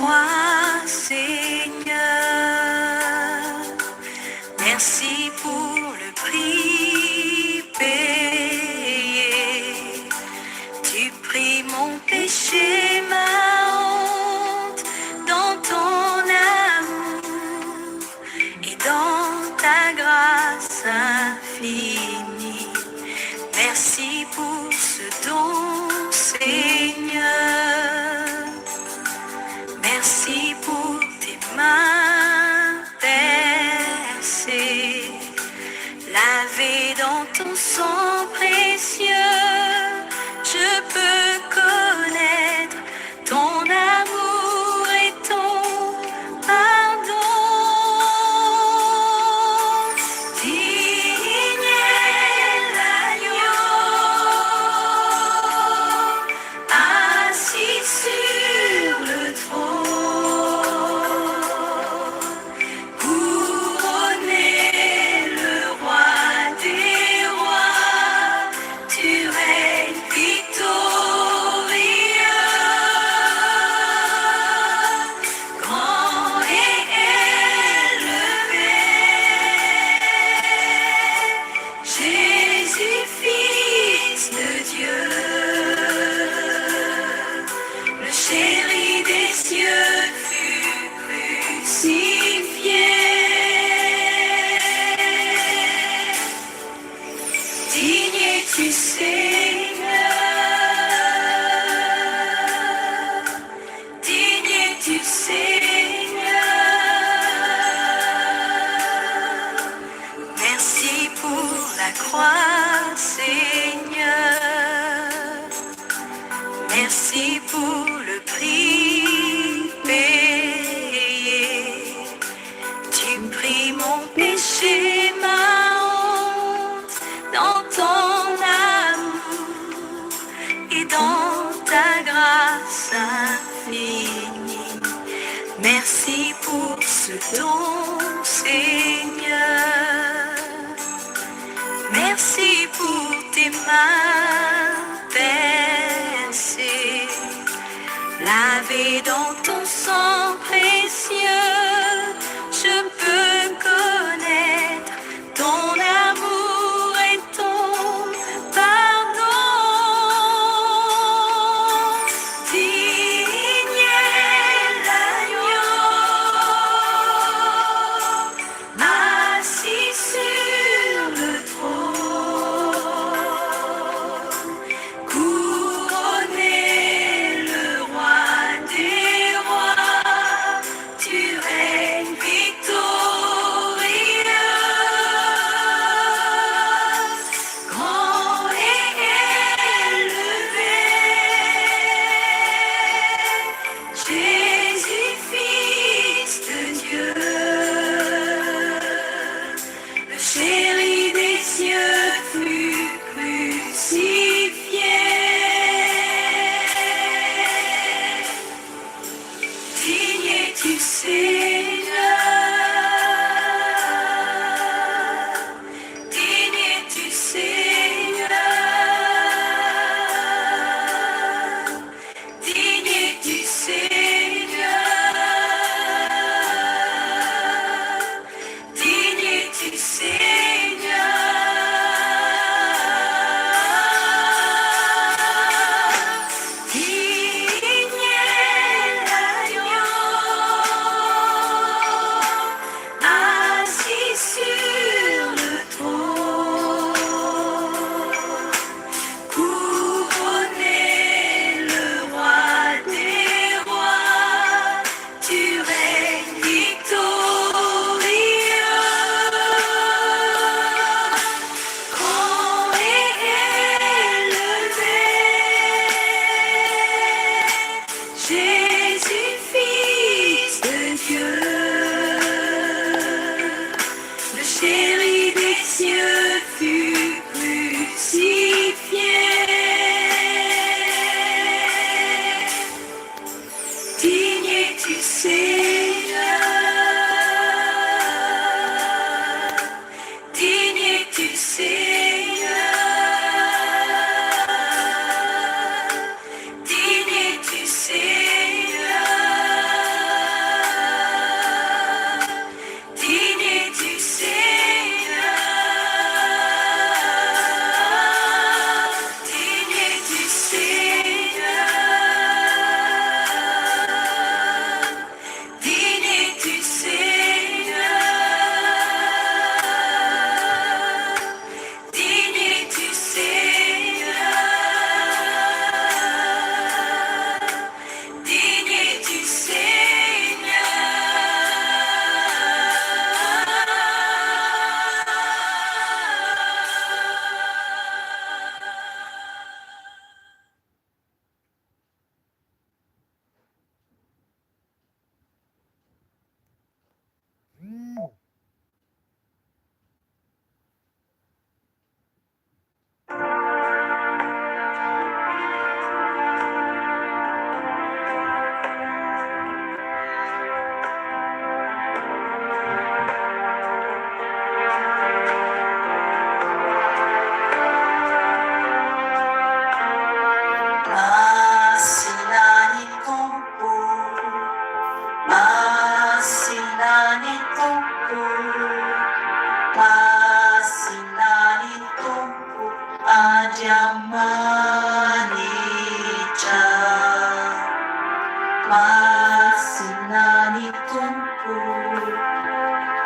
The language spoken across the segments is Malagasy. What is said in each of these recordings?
croix, Seigneur. Merci pour le prix payé. Tu pris mon péché, ma honte, dans ton amour et dans ta grâce infinie. Merci pour ce don, Seigneur. Merci pour tes mains percées, lavées dans ton sang précieux. Je peux connaître ton amour et ton pardon. Digne est l'agneau assis sur le trône, couronné le roi des rois, tu règnes victorieux, grand et élevé. Jésus, fils de Dieu, le chéri des cieux fut crucifié. Digne es-tu, Seigneur, digne es-tu, Seigneur. Merci pour la croix, Seigneur. Merci pour le prix payé.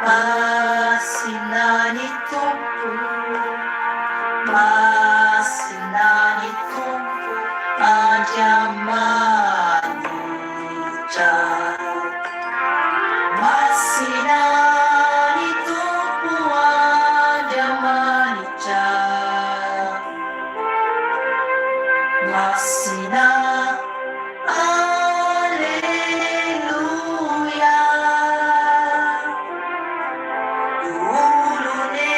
Masina ny Tompo, Masina ny Tompo Andriamanitra. Masina ny Tompo Andriamanitra. Masina, Aleloia. Olone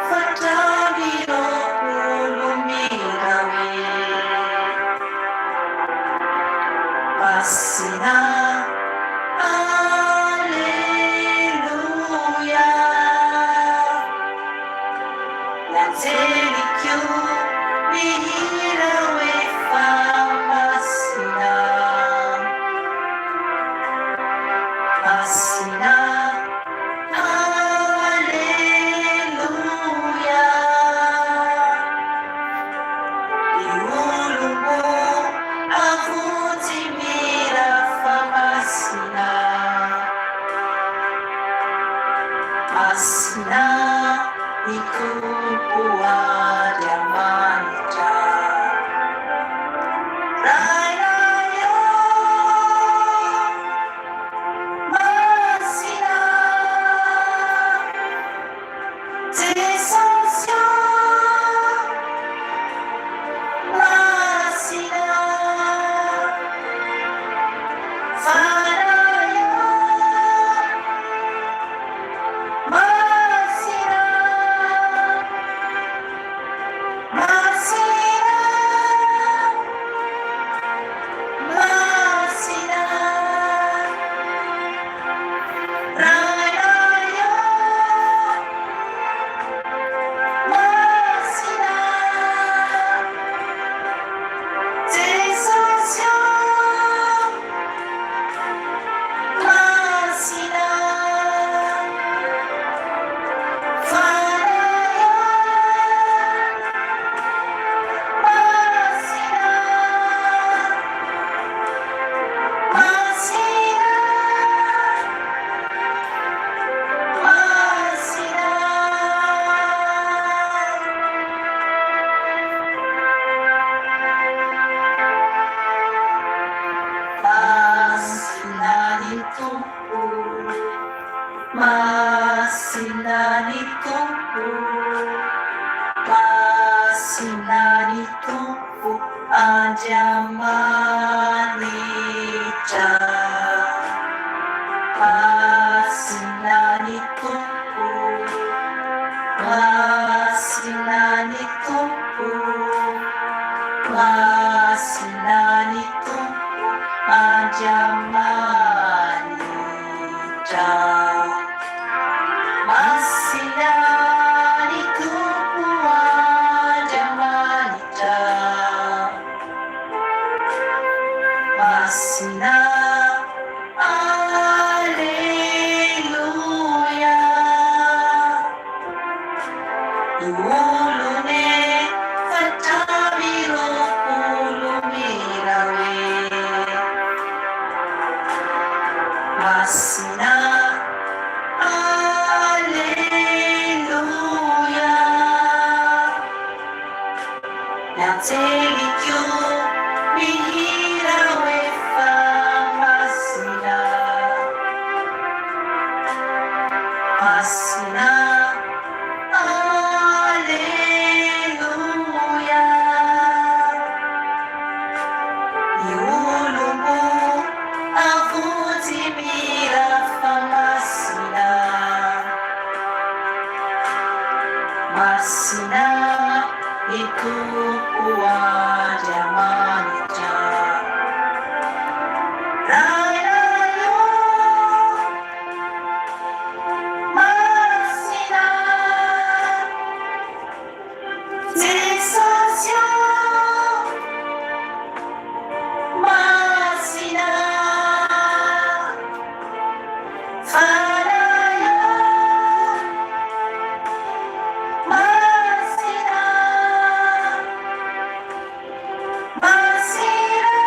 24 mirawe. Masina, Aleloia. Ny anjeliko mihira hoe fa masina, masina, Aleloia. Ny olombo avonjy mihira fa masina, Masina ny Tompo Andriamanitra. Rainay ô, Masina, Jesosy ô, Masina, Fanahy ô, Masina, Masina, Masina, Rainay ô, Masina, Jesosy ô, Masina, Fanahy ô, Masina, Masina, Masina. Masina ny Tompo, Masina ny Tompo, Masina ny Tompo Andriamanitra. Masina ny Tompo, Masina ny Tompo, Masina ny Tompo Andriamanitra. Masina ny Tompo Andriamanitra. Masina, Aleloia. Ny olony 24 mila hoe Masina, Aleloia. Ny anjeliko mihira hoe fa masina, masina, Aleloia. Ny olombo avonjy mihira fa masina, Masina ny Tompo Andriamanitra. Rainay ô, Masina, Jesosy ô, Masina, Fanahy ô, Masina, Masina,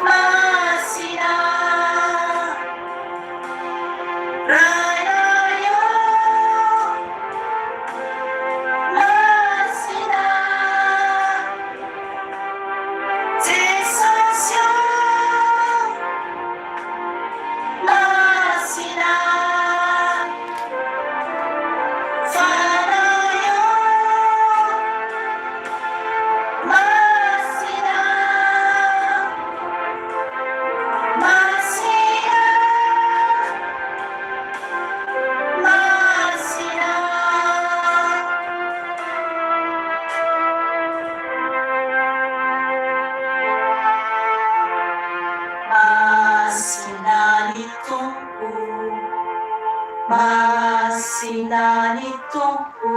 Masina, Masina ny Tompo,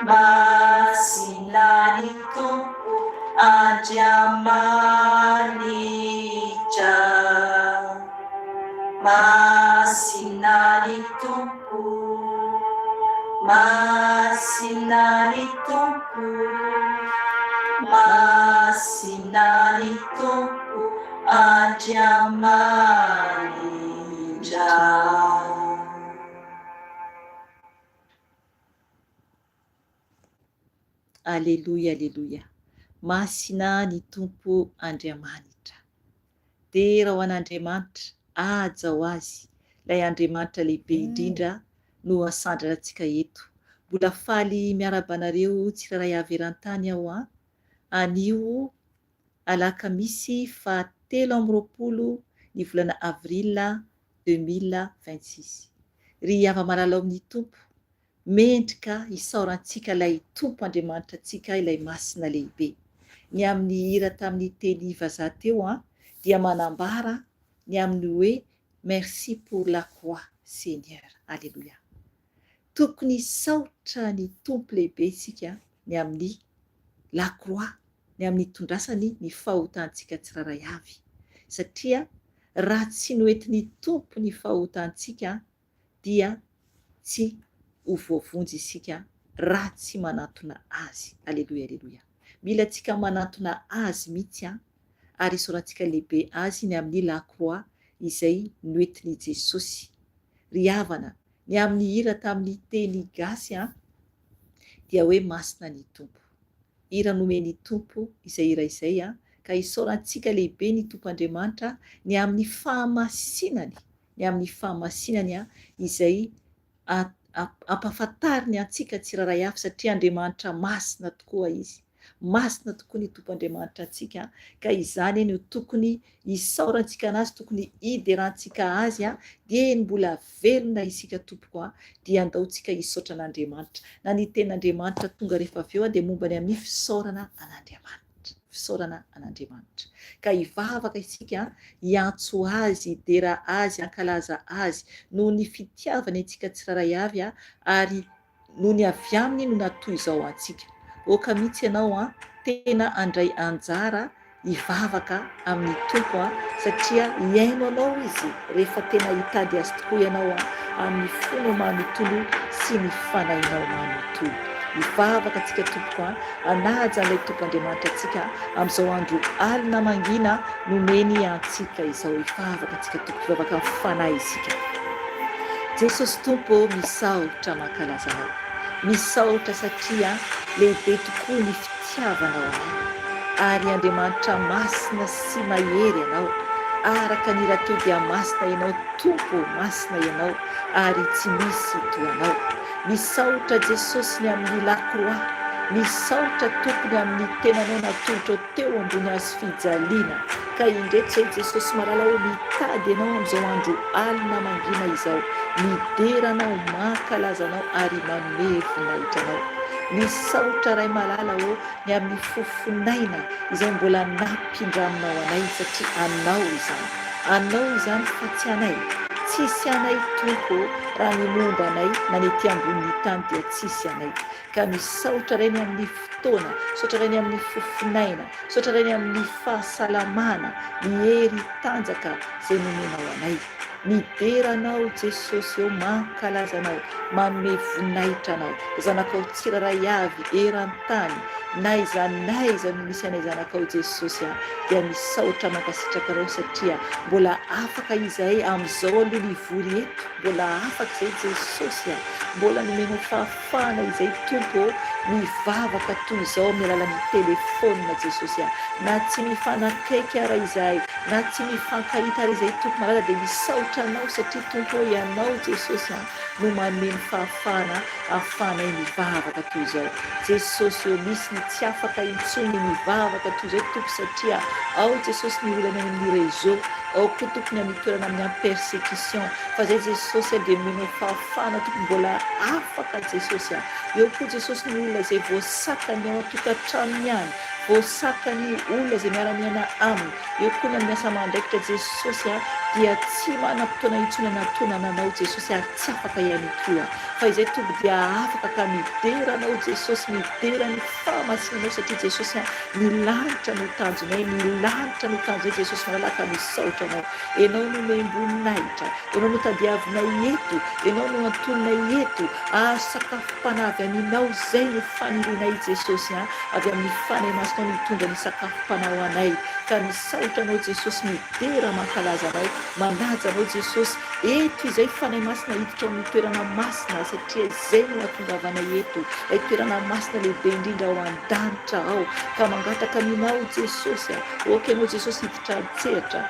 Masina ny Tompo Andriamanitra. Masina ny Tompo, Masina ny Tompo, Masina ny Tompo Andriamanitra. Aleloia aleloia Masina ny Tompo Andriamanitra Dera ho an'Andriamanitra Haja ho Azy Ilay Andriamanitra lehibe indrindra no asandratra antsika eto Mbola faly miarahaba anareo tsirairay avy eran-tany aho an Anio Alakamisy faha 23 ny volana avril 2026. Ry hava-malala ao amin'ny Tompo, mendrika hisaorantsika ilay Tompo Andriamanitra antsika ilay Masina Lehibe. Ny amin'ny hira tamin'ny teny vazaha teo an, dia manambara ny amin'ny hoe Merci pour la croix Seigneur. Alléluia. Tokony hisaotra ny Tompo lehibe isika ny amin'ny la croix, ny amin'ny nitondrasany ny fahotantsika tsirairay avy. Satria raha tsy noentin'ny Tompo ny fahotantsika dia tsy ho voavonjy isika raha tsy manantona Azy. Aleloia aleloia. Mila antsika manantona Azy mihitsy an, ary isaorantsika lehibe Azy ny amin'ny la croix izay noentin'i Jesosy. Ry havana, ny amin'ny hira tamin'ny teny gasy an, dia hoe Masina ny Tompo. Hira nomen'ny Tompo izay hira izay an, ka isaorantsika lehibe ny Tompo Andriamanitra ny amin'ny fahamasinany, ny amin'ny fahamasinany an, izay ampahafantariny antsika tsirairay avy satria Andriamanitra masina tokoa Izy. Masina tokoa ny Tompo Andriamanitra antsika ka izany no tokony hisaorantsika an'Azy, tokony hiderantsika Azy dieny mbola velona isika tompoko a, dia andao tsika hisaotra an'Andriamanitra. Na ny tenin'Andriamanitra tonga rehefa avy eo dia momba ny amin'ny fisaorana an'Andriamanitra. Fisaorana an'Andriamanitra. Ka hivavaka isika, hiantso Azy, hidera Azy, hankalaza Azy noho ny fitiavany antsika tsirairay avy ary noho ny avy Aminy no natoy izao antsika. Aoka mihitsy ianao tena handray anjara hivavaka amin'ny Tompo satria hihaino anao Izy rehefa tena hitady Azy tokoa ianao amin'ny fonao manontolo sy ny fanahinao manontolo. Hivavaka antsika tompoko a, hanaja an'ilay Tompo Andriamanitra antsika amin'izao andro alina mangina nomeny antsika izao. Hivavaka antsika tompoko, hivavaka amin'ny fanahy isika. Jesosy Tompo ô, misaotra mankalaza Anao. Misaotra satria lehibe tokoa ny fitiavanao anay. Ary Andriamanitra masina sy mahery Ianao. Araka ny rahateo dia masina Ianao Tompo ô, masina Ianao ary tsy misy toa Anao. Misaotra Jesosy ny amin'ny la croix, misaotra Tompo ny amin'ny tenanao natolotrao teo ambony hazo fijaliana. Ka indreto izay Jesosy malala ô mitady Anao amin'izao andro alina mangina izao, midera Anao, mankalaza Anao ary manome voninahitra Anao. Misaotra Ray malala ô ny amin'ny fofon'aina izay mbola nampindraminao anay satria Anao izany. Anao izany fa tsy anay. Tsisy anay Tompo ô, raha ny momba anay na ny ety ambonin'ny tany dia tsisy anay. Ka misaotra Ray ny amin'ny fotoana, misaotra Ray ny amin'ny fofon'aina, misaotra Ray ny amin'ny fahasalamana, ny hery tanjaka izay nomenao anay. Midera Anao Jesosy ô, mankalaza Anao, manome voninahitra Anao. Zanakao tsirairay avy eran-tany, n'aiza n'aiza no misy anay zanakao Jesosy a, dia misaotra mankasitraka Anao satria mbola afaka izahay amin'izao aloha mivory eto, mbola afaka izay Jesosy a, mbola nomenao fahafahana izay Tompo ô, mivavaka toy izao amin'ny alalan'ny telephone Jesosy a, na tsy mifanakaiky ara izahay, Na tsy mifankahita ary izay Tompo malala dia misaotra Anao satria Tompo ô Ianao Jesosy an no manome ny fahafahana ahafahanay mivavaka toy izao. Jesosy ô misy ny tsy afaka intsony ny mivavaka toy izao Tompo satria ao Jesosy ny olana any amin'ny réseau ao koa Tompo ny amin'ny toerana amin'ny en persécution fa zay Jesosy a dia omenao fahafahana Tompo mbola afaka Jesosy a eo koa Jesosy ny olona izay voasakany ao an-tokantranony any. Voasakany olona izay miara-miaina aminy. Eo koa ny amin'ny asa aman-draikitra Jesosy a, dia tsy manam-potoana intsony hanatonana Anao Jesosy ary tsy afaka ihany koa. Fa izay Tompo dia afaka ka midera Anao Jesosy, midera ny fahamasinanao satria Jesosy a, ny lanitra no tanjonay, ny lanitra no tanjonay Jesosy malala ka misaotra Anao. Enao no omem-boninahitra, Enao no tadiavinay eto, Enao no antoninay eto, ahazo sakafo Fanahy avy Aminao izay no fanirianay Jesosy a, avy amin'ny Fanahy Masinao no hitondra ny sakafom-panahy ho anay, ka misaotra Anao Jesosy, midera mankalaza Anao, manaja Anao Jesosy, eto izay Fanahy Masina hiditra ao amin'ny toerana masina satria izay no hahatongavanay eto, ilay toerana masina lehibe indrindra ao an-danitra ao, ka mangataka Aminao Jesosy a, ok Ianao Jesosy hiditra an-tsehatra.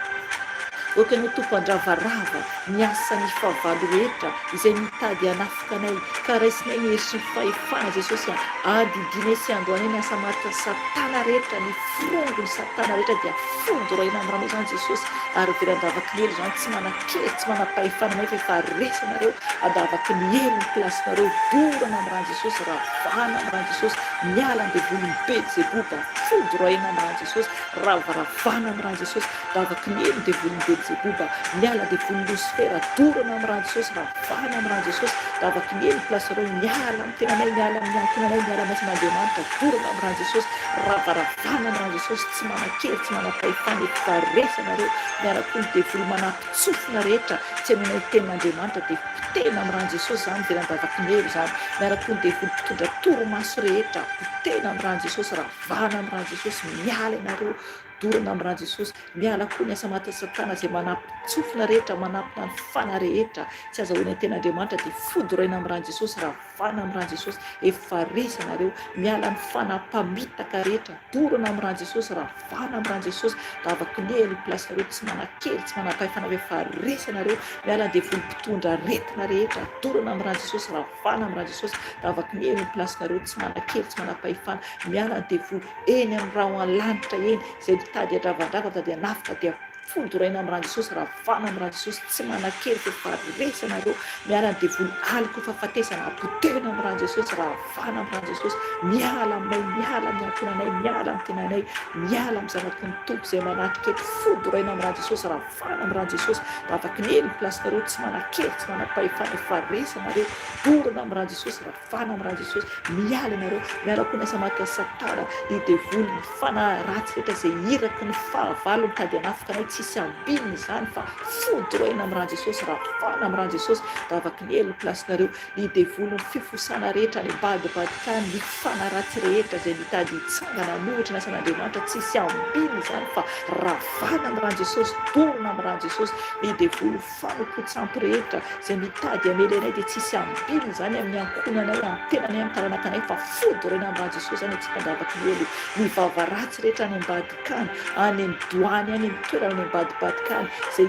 Ok Ianao Tompo handravarava ny asan'ny fahavalo rehetra izay mitady hanafika anay ka raisinay ny hery sy ny fahefana Jesosy a! Adidianay sy andohanay ny asa matin'i satana rehetra, ny forongon'i satana rehetra dia fondroina amin'ny ranao izany Jesosy ary avelan-davaky ny helo izany tsy manan-kery tsy manam-pahefana anay fa efa resy anareo andavaky ny helo ny place-nareo dorana amin'ny ran'i Jesosy ravana amin'ny ran'i Jesosy miala ny devolin'i Belzeboba fondroina amin'ny ran'i Jesosy ravaravana amin'ny ran'i Jesosy Vavaky ny helo devolin'i Belzeboba, miala devolin'i Losifera, dorana amin'ny ran'i Jesosy, ravana amin'ny ran'i Jesosy, vavaky ny helo place reo, miala amin'ny tenanay, miala amin'ny ankohonanay, miala amin'ny asan'Andriamanitra, dorana amin'ny ran'i Jesosy, ravaravana amin'ny ran'i Jesosy, tsy manan-kery, tsy manam-pahefana, efa resy anareo, miala koa ny devoly manampin-tsofina rehetra, tsy hainoanay ny tenin'Andriamanitra, dia potehina amin'ny ran'i Jesosy izany, ivelan-davaky ny helo izany, miala koa ny devoly mpitondra torimaso rehetra, potehina amin'ny ran'i Jesosy, ravana amin'ny ran'i Jesosy, miala ianareo, Dorana amin'ny rà Jesosy. Miala koa ny asa matin'i satana izay manampin-tsofina rehetra, manampina ny fanahy rehetra tsy azahoana ny tenin'Andriamanitra dia fodoraina amin'ny rà Jesosy, ravana amin'ny rà Jesosy, efa resy ianareo. Miala ny fanahy mpamitaka rehetra, dorana amin'ny rà Jesosy, ravana amin'ny rà Jesosy, ravakin'ny ny place nareo tsy manan-kery, tsy manam-pahefana fa efa resy ianareo. Miala ny devoly mpitondra aretina rehetra, dorana amin'ny rà Jesosy, ravana amin'ny rà Jesosy, ravakin'ny ny place nareo tsy manan-kery, tsy manam-pahefana. Miala ny devoly. Eny amin'ny rahona lanitra eny, izay mitady handravandrava, mitady hanafika, dia fodoraina amin'ny ran'i Jesosy, ravana amin'ny ran'i Jesosy, tsy manan-kery fa efa resy ianareo, miala ny devoly aloky ny fahafatesana, potehina amin'ny ran'i Jesosy, ravana amin'ny ran'i Jesosy, miala aminay, miala amin'ny ankohonanay, miala amin'ny tenanay, miala amin'ny zanaky ny Tompo izay manatrika eto, fodoraina amin'ny ran'i Jesosy, ravana amin'ny ran'i Jesosy, ravaky ny helo ny place-nareo, tsy manan-kery, tsy manam-pahefana, efa resy ianareo, dorana amin'ny ran'i Jesosy, Fana amin'ny ran'i Jesosy. Miala ianareo. Miala koa ny asa matin'i Satana, ny devoly, ny fanahy ratsy rehetra izay iraky ny fahavalo mitady hanafika anay. Tsisy ambininy izany fa foudroyena amin'ny ran'i Jesosy, ravana amin'ny ran'i Jesosy, ravaky ny helo ny place-nareo. Ny devoly, ny fifosana rehetra any ambadibadika any, ny fanahy ratsy rehetra izay mitady hitsangana hanohitra ny asan'Andriamanitra, tsisy ambininy izany fa ravana amin'ny ran'i Jesosy, dorana amin'ny ran'i Jesosy. Ny devoly, fanompoan-tsampy rehetra izay mitady hamely anay dia tsy hisy ambininy izany amin'ny ankohonanay, amin'ny tenanay, amin'ny taranakanay fa fodorena amin'ny ran'i Jesosy izany antsika andavaky ny helo. Ny vava ratsy rehetra any ambadika any, any amin'ny doany any, amin'ny toerana any ambadibadika any izay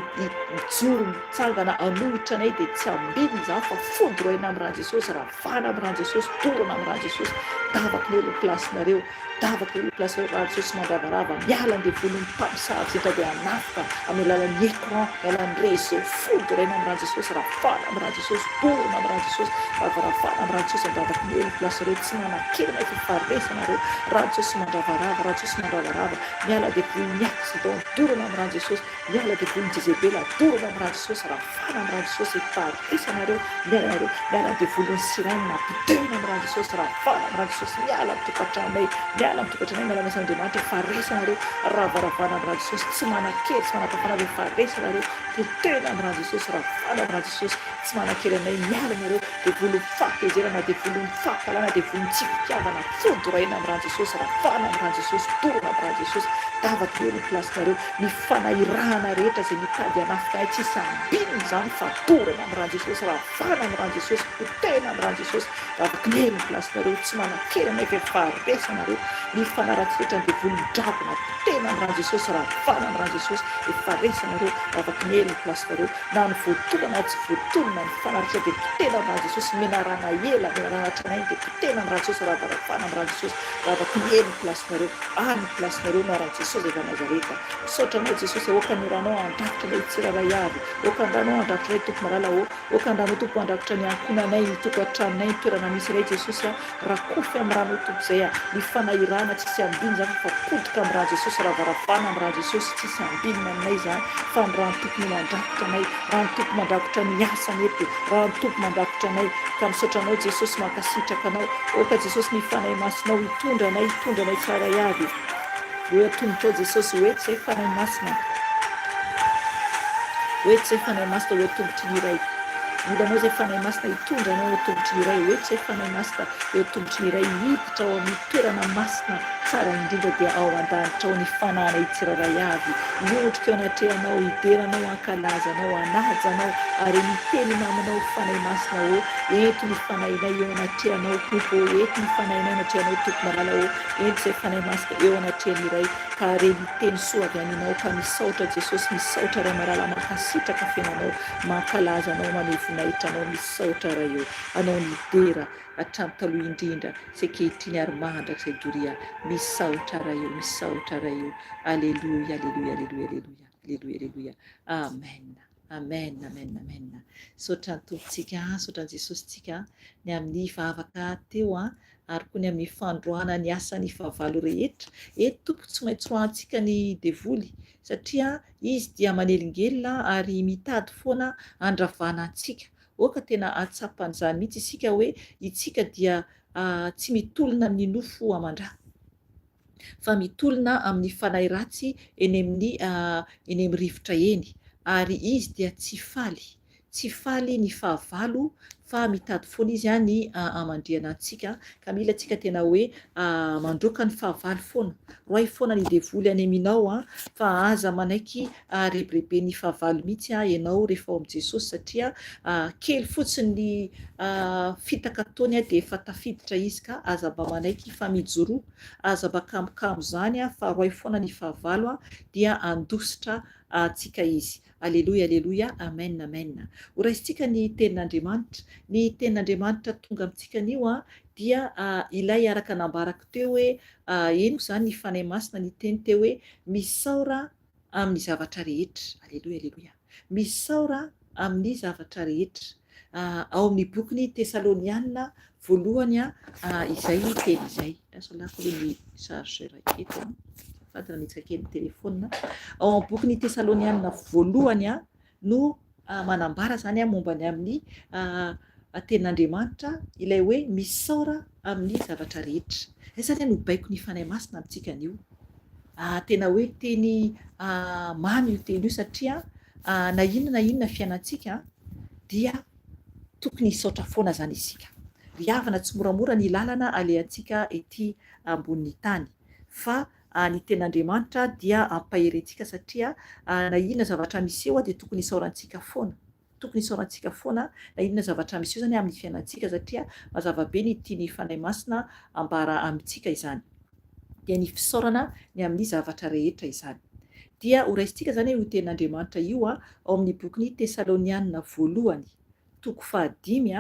mijoro mitsangana hanohitra anay dia tsy ambininy izany fa fodorena amin'ny ran'i Jesosy, ravana amin'ny ran'i Jesosy, dorana amin'ny ran'i Jesosy. Davaky ny helo ny place-nareo. Davaky ny place raha Jesosy mandravarava miala ny devoly ny mpamosavy izay mitady hanafika amin'ny alalan'ny écran ny alalan'ny réseau foudre amin'ny rà Jesosy ravana amin'ny rà Jesosy dorana amin'ny rà Jesosy ravaravana amin'ny rà Jesosy andavaky ny helo place reo tsy manan-kery na efa faharesy anareo rà Jesosy mandravarava rà Jesosy mandravarava miala devoly ny accident dorana amin'ny rà Jesosy Miala devoly Jezebela dorana amin'ny rà Jesosy ravana amin'ny rà Jesosy efa resy anareo miala nareo miala devolin'ny sirène potehina amin'ny rà Jesosy ravana amin'ny rà Jesosy miala amin'ny tokantranonay miala amin'ny tokantranonay miala amin'ny asan'Andriamanitra efa resy anareo ravaravana amin'ny rà Jesosy tsy manan-kery tsy manam-pahefana efa resy anareo potehina amin'ny rà Jesosy ravana amin'ny rà Jesosy tsy manan-kery anay miala nareo devolin'ny fahatezerana devolin'ny fankahalana devolin'ny tsy fitiavana fodoraina amin'ny rà Jesosy ravana amin'ny rà Jesosy dorana amin'ny rà Jesosy davaky ny place nareo Ny fanahirahana rehetra izay mitady hanafika ahy tsisy ambininy izany fa dorana amin'ny ran'i Jesosy, ravana amin'ny ran'i Jesosy, potehina amin'ny ran'i Jesosy, ravak'lery ny place-nareo, tsy manan-kery anefa efa resy anareo, ny fanahy ratsy rehetra ny devoly midragona, potehina amin'ny ran'i Jesosy, ravana amin'ny ran'i Jesosy, efa resy anareo, ravak'lery ny place-nareo, na ny voatonona na tsy voatonona, ny fanahy rehetra dia potehina amin'ny ran'i Jesosy, menarana ela, menarana tranainy dia potehina amin'ny ran'i Jesosy, ravaravana amin'ny ran'i Jesosy, ravak'lery ny place-nareo. Any ny place nareo na raha Jesosy avy any Nazareta. Misaotra anao Jesosy. Jesosy aoka ny ranao handrakotra anay tsirairay avy. Aoka ny ranao handrakotra anay Tompo malala ô. Aoka ny ranao Tompo handrakotra ny ankohonanay, ny tokantranonay, ny toerana misy anay Jesosy a. Rakofy amin'ny ranao Tompo izay a. Ny fanahirana tsisy ambiny izany fa potika amin'ny ran'i Jesosy, ravaravana amin'ny ran'i Jesosy, tsisy ambinina aminay izany fa ny ran'ny Tompo no mandrakotra anay, ran'ny Tompo mandrakotra ny asany eto, ran'ny Tompo mandrakotra anay. Ka misaotra anao Jesosy, mankasitraka anao. Aoka Jesosy ny Fanahy Masinao hitondra anay, hitondra anay tsirairay avy. Hoe atongotrao Jesosy, ho eto izay Fanahy Masina. Ho eto izay Fanahy Masina, ho eo tongotry ny iray. Mila anao izay Fanahy Masina hitondra anao eo tongotry ny iray. Ho eto izay Fanahy Masina, eo tongotry ny iray hiditra ao amin'ny toerana masina tsara indrindra dia ao an-danitra ao ny fanahinay tsirairay avy. Hiondrika eo anatrehanao, hidera anao, hankalaza anao, hanaja anao ary miteny aminao Fanahy Masina ô, ento ny fanahinay eo anatrehanao Tompo ô, ento ny fanahinay anatrehanao Tompo malala ô. Ento izay Fanahy Masina eo anatrehan'ny Ray ka re ny teny soa avy aminao ka misaotra Jesosy misaotra Ray malala mankasitraka feno anao mankalaza anao mamehy voninahitra anao misaotra Ray o anao ny dera hatramin'ny taloha indrindra sy ankehitriny ary mandrakizay doria misaotra Ray o misaotra Ray o Aleloia aleloia aleloia aleloia aleloia aleloia Amen Amen amen amen Misaotra ny Tompontsika misaotra an'i Jesosy tsika ny amin'ny vavaka teo an ary koa ny amin'ny fandroahana ny asan'ny fahavalo rehetra. Eto Tompo tsy maintsy roahantsika ny devoly satria izy dia manelingelina ary mitady foana handravana antsika. Aoka tena hahatsapa an'izany mihitsy isika hoe itsika dia tsy mitolona amin'ny nofo aman-dra fa mitolona amin'ny fanahy ratsy eny amin'ny eny amin'ny rivotra eny ary izy dia tsy faly tsy faly ny fahavalo fa mitady foana izy ny hamandrihana antsika ka mila tsika tena hoe mandroaka ny fahavalo foana roahy foana ny devoly any aminao fa aza manaiky rebireben'ny fahavalo mihitsy ianao rehefa ao amin'i Jesosy satria kely fotsiny ny fitaka ataony dia efa tafiditra izy ka aza mba manaiky fa mijoroa, aza mba kamokamo izany fa roahy foana ny fahavalo dia handositra antsika izy. Aleloia aleloia amen amen. Ho raisintsika ny tenin'Andriamanitra. Ny tenin'Andriamanitra tonga amintsika anio dia ilay araka nambarako teo hoe henoko izany ny Fanahy Masina niteny teo hoe misaora amin'ny zavatra rehetra. Aleloia, aleloia. Misaora amin'ny zavatra rehetra. Ao amin'ny bokin'ny Tesaloniana voalohany izay teny izay. Lasa lako aloha ny chargeur eto. Azafady raha nihetsika kely ny telefaonina. Ao amin'ny bokin'ny Tesaloniana voalohany no manambara izany momba ny amin'ny tenin'Andriamanitra ilay hoe misaora amin'ny zavatra rehetra. Izay izany no baiko ny Fanahy Masina amintsika anio. Tena hoe teny mamy io teny io satria na inona na inona fiainantsika dia tokony hisaotra foana izany isika. Ry havana tsy moramora ny lalana alehantsika ety ambonin'ny tany fa ny tenin'Andriamanitra dia ampahery antsika satria na inona zavatra miseho dia tokony hisaorantsika foana. Tokony hisaorantsika foana na inona zavatra miseho izany amin'ny fiainantsika satria mazava be ny tian'ny Fanahy Masina ambara amintsika izany. Dia ny fisaorana ny amin'ny zavatra rehetra izany. Dia horaisintsika izany io tenin'Andriamanitra io ao amin'ny bokin'ny Tesalonianina voalohany toko fahadimy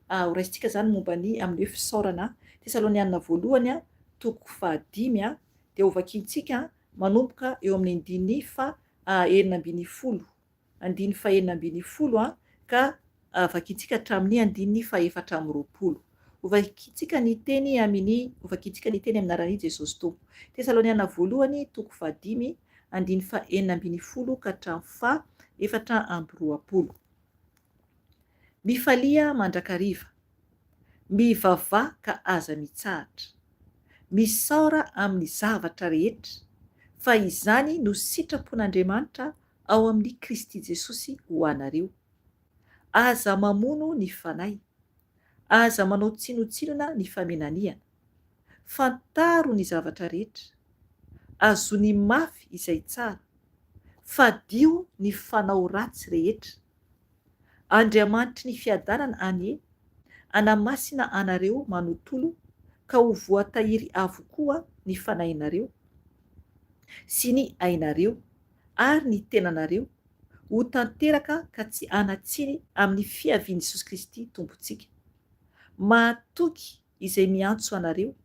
Horaisintsika izany momba ny amin'ny hoe fisaorana. Tesalonianina voalohany, toko fahadimy, dia hovakintsika manomboka eo amin'ny andininy faha 16. Andininy faha 16 ka vakintsika hatramin'ny andininy faha 24. Hovakintsika ny teny amin'ny Hovakintsika ny teny amin'ny anaran'i Jesosy Tompo. Tesalonianina voalohany, toko fahadimy, andininy faha 16 ka hatramin'ny faha 24. Mifalia mandrakariva. Mivavaha ka aza mitsahatra. Misaora amin'ny zavatra rehetra, fa izany no sitrapon'Andriamanitra ao amin'i Kristy Jesosy ho anareo. Aza mamono ny Fanahy. Aza manao tsinontsinona ny famenanihana. Fantaro ny zavatra rehetra. Azony mafy izay tsara. Fadio ny fanao ratsy rehetra. Andriamanitry ny fiadanana anie hanamasina anareo manontolo ka ho voatahiry avokoa ny fanahinareo sy ny ainareo ary ny tenanareo ho tanteraka ka tsy hanan-tsiny amin'ny fiavian'i Jesosy Kristy Tompontsika. Mahatoky izay miantso anareo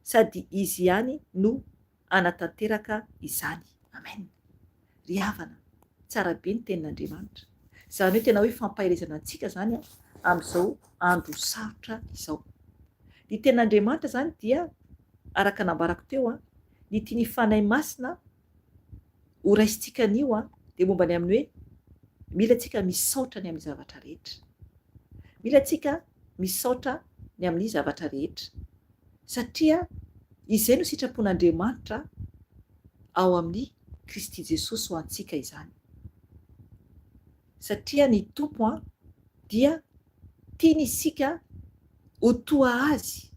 sady Izy ihany no hanatanteraka izany. Amen. Ry havana, tsara be ny tenin'Andriamanitra. Izany hoe tena hoe fampaherezana antsika izany amin'izao andro sarotra izao. Ny tenin'Andriamanitra izany dia araka nambarako teo, ny tian'ny Fanahy Masina ho raisintsika anio dia momba ny amin'ny hoe mila tsika misaotra ny amin'ny zavatra rehetra. Mila tsika misaotra ny amin'ny zavatra rehetra. Satria izay no sitrapon'Andriamanitra ao amin'i Kristy Jesosy ho antsika izany. Satria ny Tompo dia tiany isika ho toa Azy.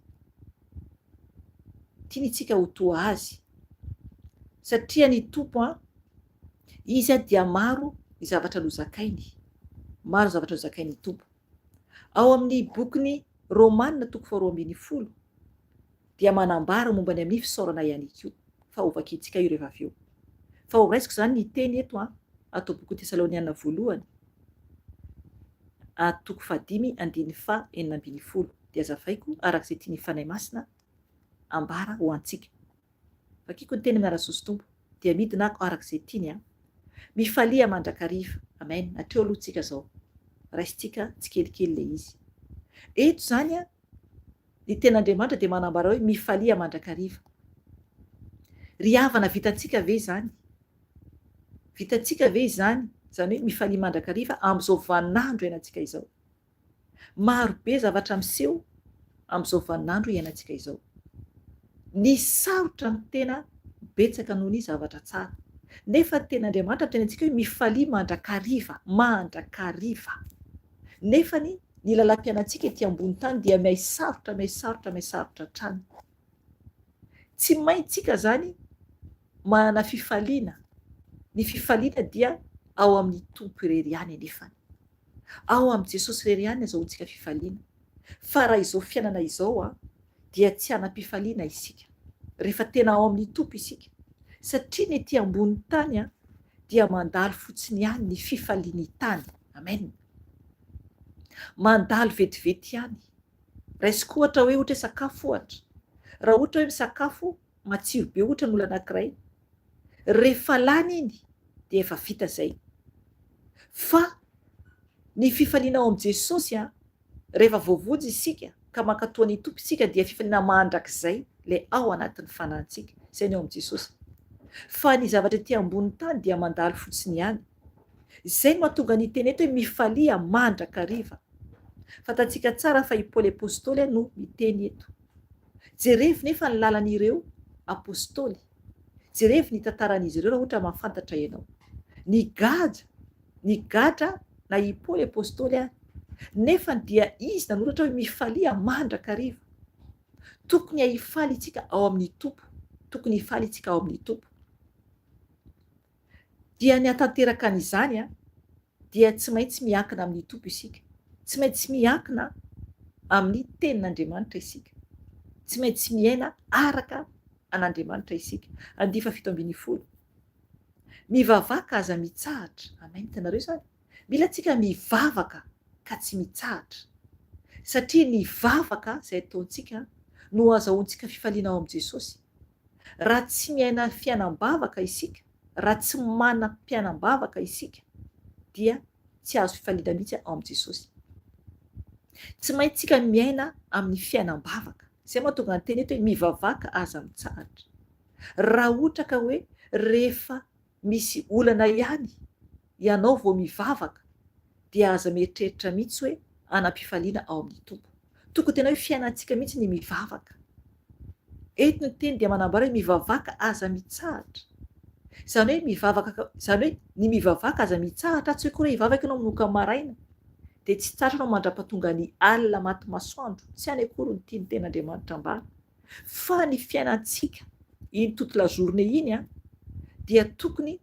Tiany isika ho toa Azy. Satria ny Tompo Izy dia maro ny zavatra nozakainy. Maro ny zavatra nozakain'ny Tompo. Ao amin'ny bokin'ny Romana toko faharoa ambin'ny folo dia manambara momba ny amin'ny fisaorana ihany koa, fa hovakintsika io rehefa avy eo. Fa horaisiko izany ny teny eto an, ato bokin'ny Tesaloniana voalohany, a toko fahadimy andininy faha 16, dia hazavaiko araka izay tian'ny Fanahy Masina ambara ho antsika. Vakiko ny teny amin'ny anaran'i Tompo, dia midina ako araka izay tiany an. Mifalia mandrakariva. Amen. Hatreo aloha tsika zao. Raisintsika tsikelikely ilay izy. Eto izany an, ny tenin'Andriamanitra dia manambara hoe mifalia mandrakariva. Ry havana vitantsika ve izany? Vitantsika ve izany, izany hoe mifalia mandrakariva amin'izao vaninandro iainantsika izao? Maro be zavatra miseho amin'izao vaninandro iainantsika izao. Ny sarotra no tena betsaka noho ny zavatra tsara. Nefa ny tenin'Andriamanitra miteny antsika hoe mifalia mandrakariva, mandrakariva. Nefany ny lalam-piainantsika ety ambony tany dia mihay sarotra, mihay sarotra, mihay sarotra hatrany. Tsy maintsika izany manana fifaliana. Ny fifaliana dia ao amin'ny Tompo irery ihany anefany. Ao amin'i Jesosy irery ihany azahoantsika fifaliana. Fa raha izao fiainana izao dia tsy hanam-pifaliana isika. Rehefa tena ao amin'ny Tompo isika. Satria ny ety ambony tany dia mandalo fotsiny ihany ny fifalian'ny tany. Amen. Mandalo vetivety ihany. Raisiko ohatra hoe ohatra hoe sakafo ohatra. Raha ohatra hoe misakafo matsiro be ohatra ny olona anankiray, rehefa lany iny dia efa vita izay. Fa ny fifaliana ao amin'i Jesosy an, rehefa voavonjy isika ka mankatoa ny Tompo isika dia fifaliana mandrakizay ilay ao anatin'ny fanahintsika, izay ny ao amin'i Jesosy. Fa ny zavatra ety ambonin'ny tany dia mandalo fotsiny ihany. Izay no mahatonga ny teny eto hoe mifalia mandrakariva. Fantatsika tsara fa i Paoly Apostoly no miteny eto. Jerevo nefa ny lalan'ireo Apostoly. Jerevo ny tantaran'izy ireo raha ohatra mahafantatra ianao. Nigadra, nigadra na i Paoly Apostoly ary. Nefa dia izy nanoratra hoe mifalia mandrakariva. Tokony hifaly isika ao amin'ny Tompo. Tokony hifaly isika ao amin'ny Tompo. Dia ny hahatanteraka an'izany dia tsy maintsy miankina amin'ny Tompo isika. Tsy maintsy miankina amin'ny Tenin'Andriamanitra isika. Tsy maintsy miaina araka an'Andriamanitra isika. Andiany faha-17. Mivavaka aza mitsahatra. Amen. Hitanareo izany? Mila tsika mivavaka ka tsy mitsahatra. Satria ny vavaka izay ataontsika no azahoantsika fifaliana ao amin'i Jesosy. Raha tsy miaina fiainam-bavaka isika, raha tsy manam-piainam-bavaka isika dia tsy hahazo fifaliana mihitsy ao amin'i Jesosy. Tsy maintsika miaina amin'ny fiainam-bavaka. Izay mahatonga ny teny eto hoe mivavaka aza mitsahatra. Raha ohatra ka hoe rehefa misy olana ihany ianao vao mivavaka dia aza mieritreritra mihitsy hoe hanam-pifaliana ao amin'ny Tompo. Tokony tena hoe fiainantsika mihitsy ny mivavaka. Eto ny teny dia manambara hoe mivavaka aza mitsahatra. Izany hoe mivavaka, izany hoe ny mivavaka aza mitsahatra tsy hoe koa hoe hivavaka ianao manomboka maraina dia tsy hitsahatra ianao mandra-pahatonga ny alina maty masoandro. Tsy any akory no tian'ny tenin'Andriamanitra ambara. Fa ny fiainantsika iny toute la journée iny dia tokony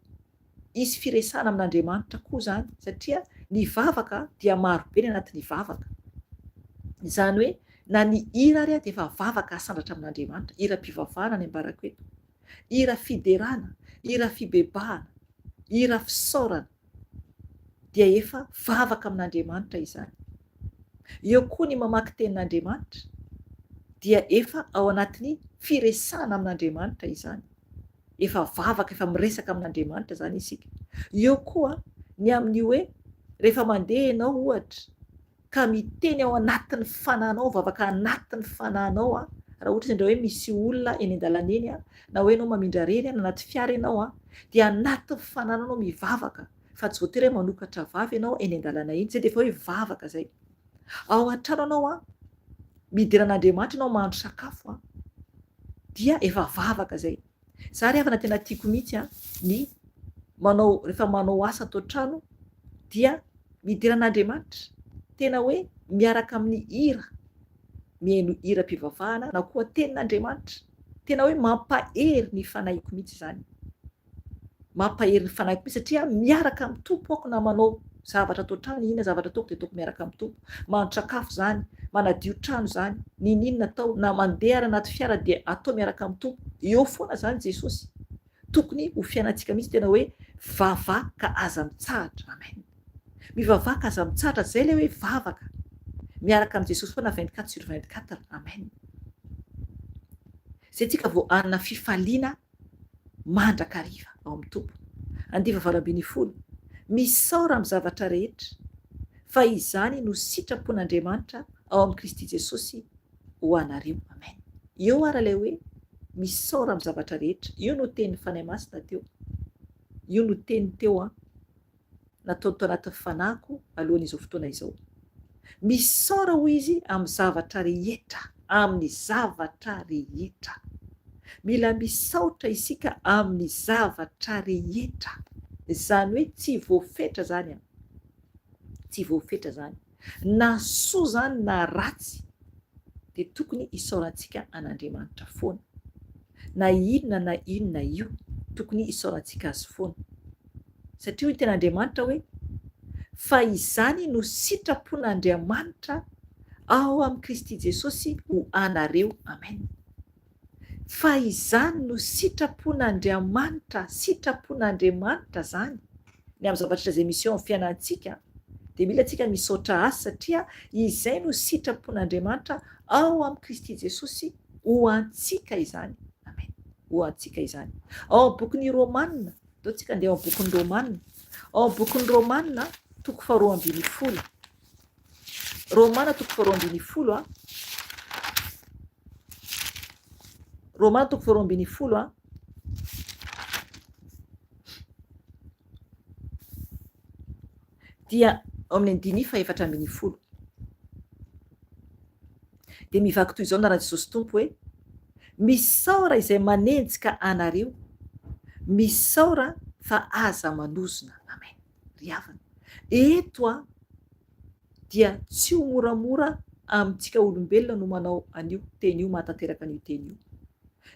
hisy firesahana amin'Andriamanitra koa izany satria ny vavaka dia maro be ny anatin'ny vavaka. Izany hoe na ny hira ary dia efa vavaka asandratra amin'Andriamanitra, hiram-pivavahana ny ambarako eto, hira fiderana, hira fibebahana, hira fisaorana dia efa vavaka amin'Andriamanitra izany. Eo koa ny mamaky tenin'Andriamanitra dia efa ao anatin'ny firesahana amin'Andriamanitra izany. Efa vavaka, efa miresaka amin'Andriamanitra izany isika. Eo koa ny amin'ny hoe rehefa mandeha ianao ohatra ka miteny ao anatin'ny fanahinao, vavaka anatin'ny fanahinao an, raha ohatra sendra hoe misy olona eny an-dalana eny an, na hoe ianao mamindra irery an, anaty fiara ianao an, dia anatin'ny fanahinao ianao mivavaka fa tsy voatery hoe manokatra vava ianao eny an-dalana eny, izay dia efa hoe vavaka izay. Ao an-trano ianao an, midera an'Andriamanitra ianao mahandro sakafo an, dia efa vavaka izay. Za ry havana tena tiako mihitsy an, ny manao rehefa manao asa ato an-trano dia midera an'Andriamanitra, tena hoe miaraka amin'ny hira, mihaino hiram-pivavahana na koa tenin'Andriamanitra, tena hoe mampahery ny fanahiko mihitsy izany. Mampahery ny fanahiko mihitsy satria miaraka amin'ny Tompo aho na manao zavatra ato an-trano, inona zavatra ataoko dia ataoko miaraka amin'ny Tompo. Mahandro sakafo izany, manadio trano izany, n'inon'inona atao, na mandeha ary anaty fiara dia atao miaraka amin'ny Tompo. Eo foana izany Jesosy. Tokony ho fiainantsika mihitsy tena hoe vavaha ka aza mitsahatra. Amen. Mivavaha ka aza mitsahatra, izay ilay hoe vavaka. Miaraka amin'i Jesosy foana 24 sur 24. Amen. Izay tsika vao hanana fifaliana mandrakariva ao amin'ny Tompo. Andiva 18, Misaora amin'ny zavatra rehetra, fa izany no sitrapon'Andriamanitra ao amin'i Kristy Jesosy ho anareo. Amen. Eo ary ilay hoe misaora amin'ny zavatra rehetra. Io no tenin'ny Fanahy Masina teo. Io no teny teo an. Nataony tao anatin'ny fanahiko alohan'izao fotoana izao. Misaora hoy izy amin'ny zavatra rehetra, amin'ny zavatra rehetra. Mila misaotra isika amin'ny zavatra rehetra. Izany hoe tsy voafetra izany an. Tsy voafetra izany. Na soa izany na ratsy dia tokony hisaorantsika an'Andriamanitra foana. Na inona na inona io, tokony hisaorantsika Azy foana. Satria hoy ny tenin'Andriamanitra hoe, Fa izany no sitrapon'Andriamanitra ao amin'i Kristy Jesosy ho anareo. Amen. Fa izany no sitrapon'Andriamanitra, sitrapon'Andriamanitra izany, ny amin'ny zavatra izay misy eo amin'ny fiainantsika, dia mila tsika misaotra Azy satria izay no sitrapon'Andriamanitra ao amin'i Kristy Jesosy ho antsika izany. Amen. Ho antsika izany. Ao amin'ny bokin'ny Romana, Ndao tsika andeha ao amin'ny bokin'ny Romana. Ao amin'ny bokin'ny Romana, toko faharoa ambinifolo. Romana toko faharoa ambinifolo a. Romana toko faharoa ambinifolo a. Dia ao amin'ny andininy fahefatra ambinifolo. Dia mivaky toy izao ny anaran'i Jesosy Tompo hoe, Misaora izay manenjika anareo, misaora fa aza manozona. Amen. Ry havana, eto an, dia tsy ho moramora amintsika olombelona no manao an'io teny io, mahatanteraka an'io teny io.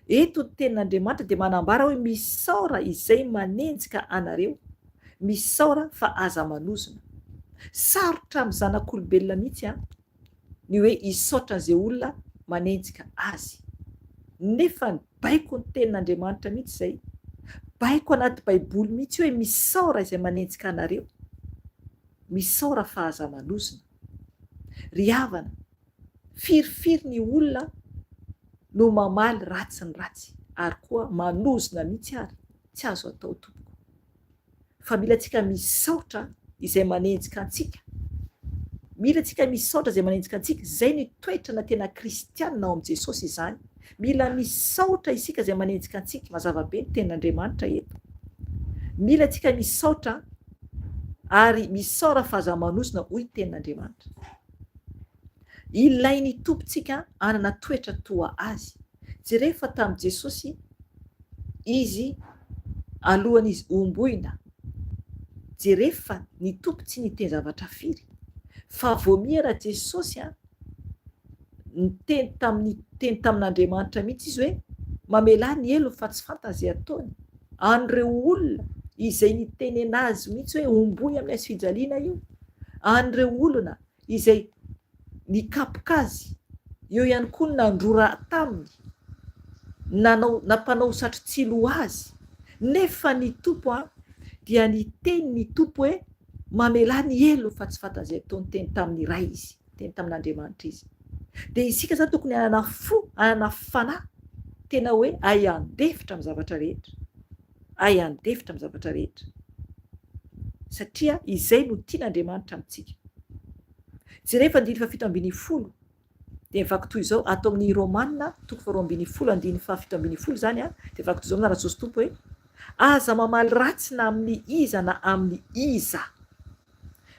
Eto ny tenin'Andriamanitra dia manambara hoe misaora izay manenjika anareo, misaora fa aza manozona. Sarotra amin'ny zanak'olombelona mihitsy an, ny hoe hisaotra an'izay olona manenjika azy. Nefa ny baiko ny tenin'Andriamanitra mihitsy izay. Baiko anaty baiboly mihitsy hoe misaora izay manenjika anareo. Misaora fa aza manozona. Ry havana, firifiry ny olona no mamaly ratsy ny ratsy ary koa manozona mihitsy ary, tsy azo atao tompoko. Fa mila antsika misaotra izay manenjika antsika. Mila antsika misaotra izay manenjika antsika. Izay ny toetrana tena kristianina ao amin'i Jesosy izany. Mila misaotra isika izay manenjika antsika. Mazava be ny tenin'Andriamanitra eto. Mila antsika misaotra ary misaora fa aza manozona hoy ny tenin'Andriamanitra. Ilain'ny Tompontsika hanana toetra toa Azy. Jereo fa tamin'i Jesosy, Izy alohan'Izy homboina, jereo fa ny Tompo tsy niteny zavatra firy, fa vao miha raha Jesosy an, niteny tamin'ny niteny tamin'Andriamanitra mihitsy Izy hoe, mamelà ny helony fa tsy fantany izay ataony. An'ireo olona izay nitenena Azy mihitsy hoe homboy amin'ny hazofijaliana io, an'ireo olona izay nikapoka azy, eo ihany koa ny nandrora taminy, nanao nampanao satro-tsilo ho azy, nefa ny Tompo an, dia niteny ny Tompo hoe, mamelà ny helony fa tsy fantany izay ataony, niteny tamin'ny Ray izy, niteny tamin'Andriamanitra izy. Dia isika izany tokony hanana fo, hanana fanahy, tena hoe hahay handefitra amin'ny zavatra rehetra. Hay handefitra amin'ny zavatra rehetra. Satria izay no tian'Andriamanitra amintsika. Jereo fa andininy faha-17 dia mivaky toy izao, ato amin'ny Romana toko faha-12 andininy faha-17 izany dia mivaky toy izao amin'ny anaran'i Jesosy Tompo hoe, Aza mamaly ratsy na amin'ny iza na amin'ny iza.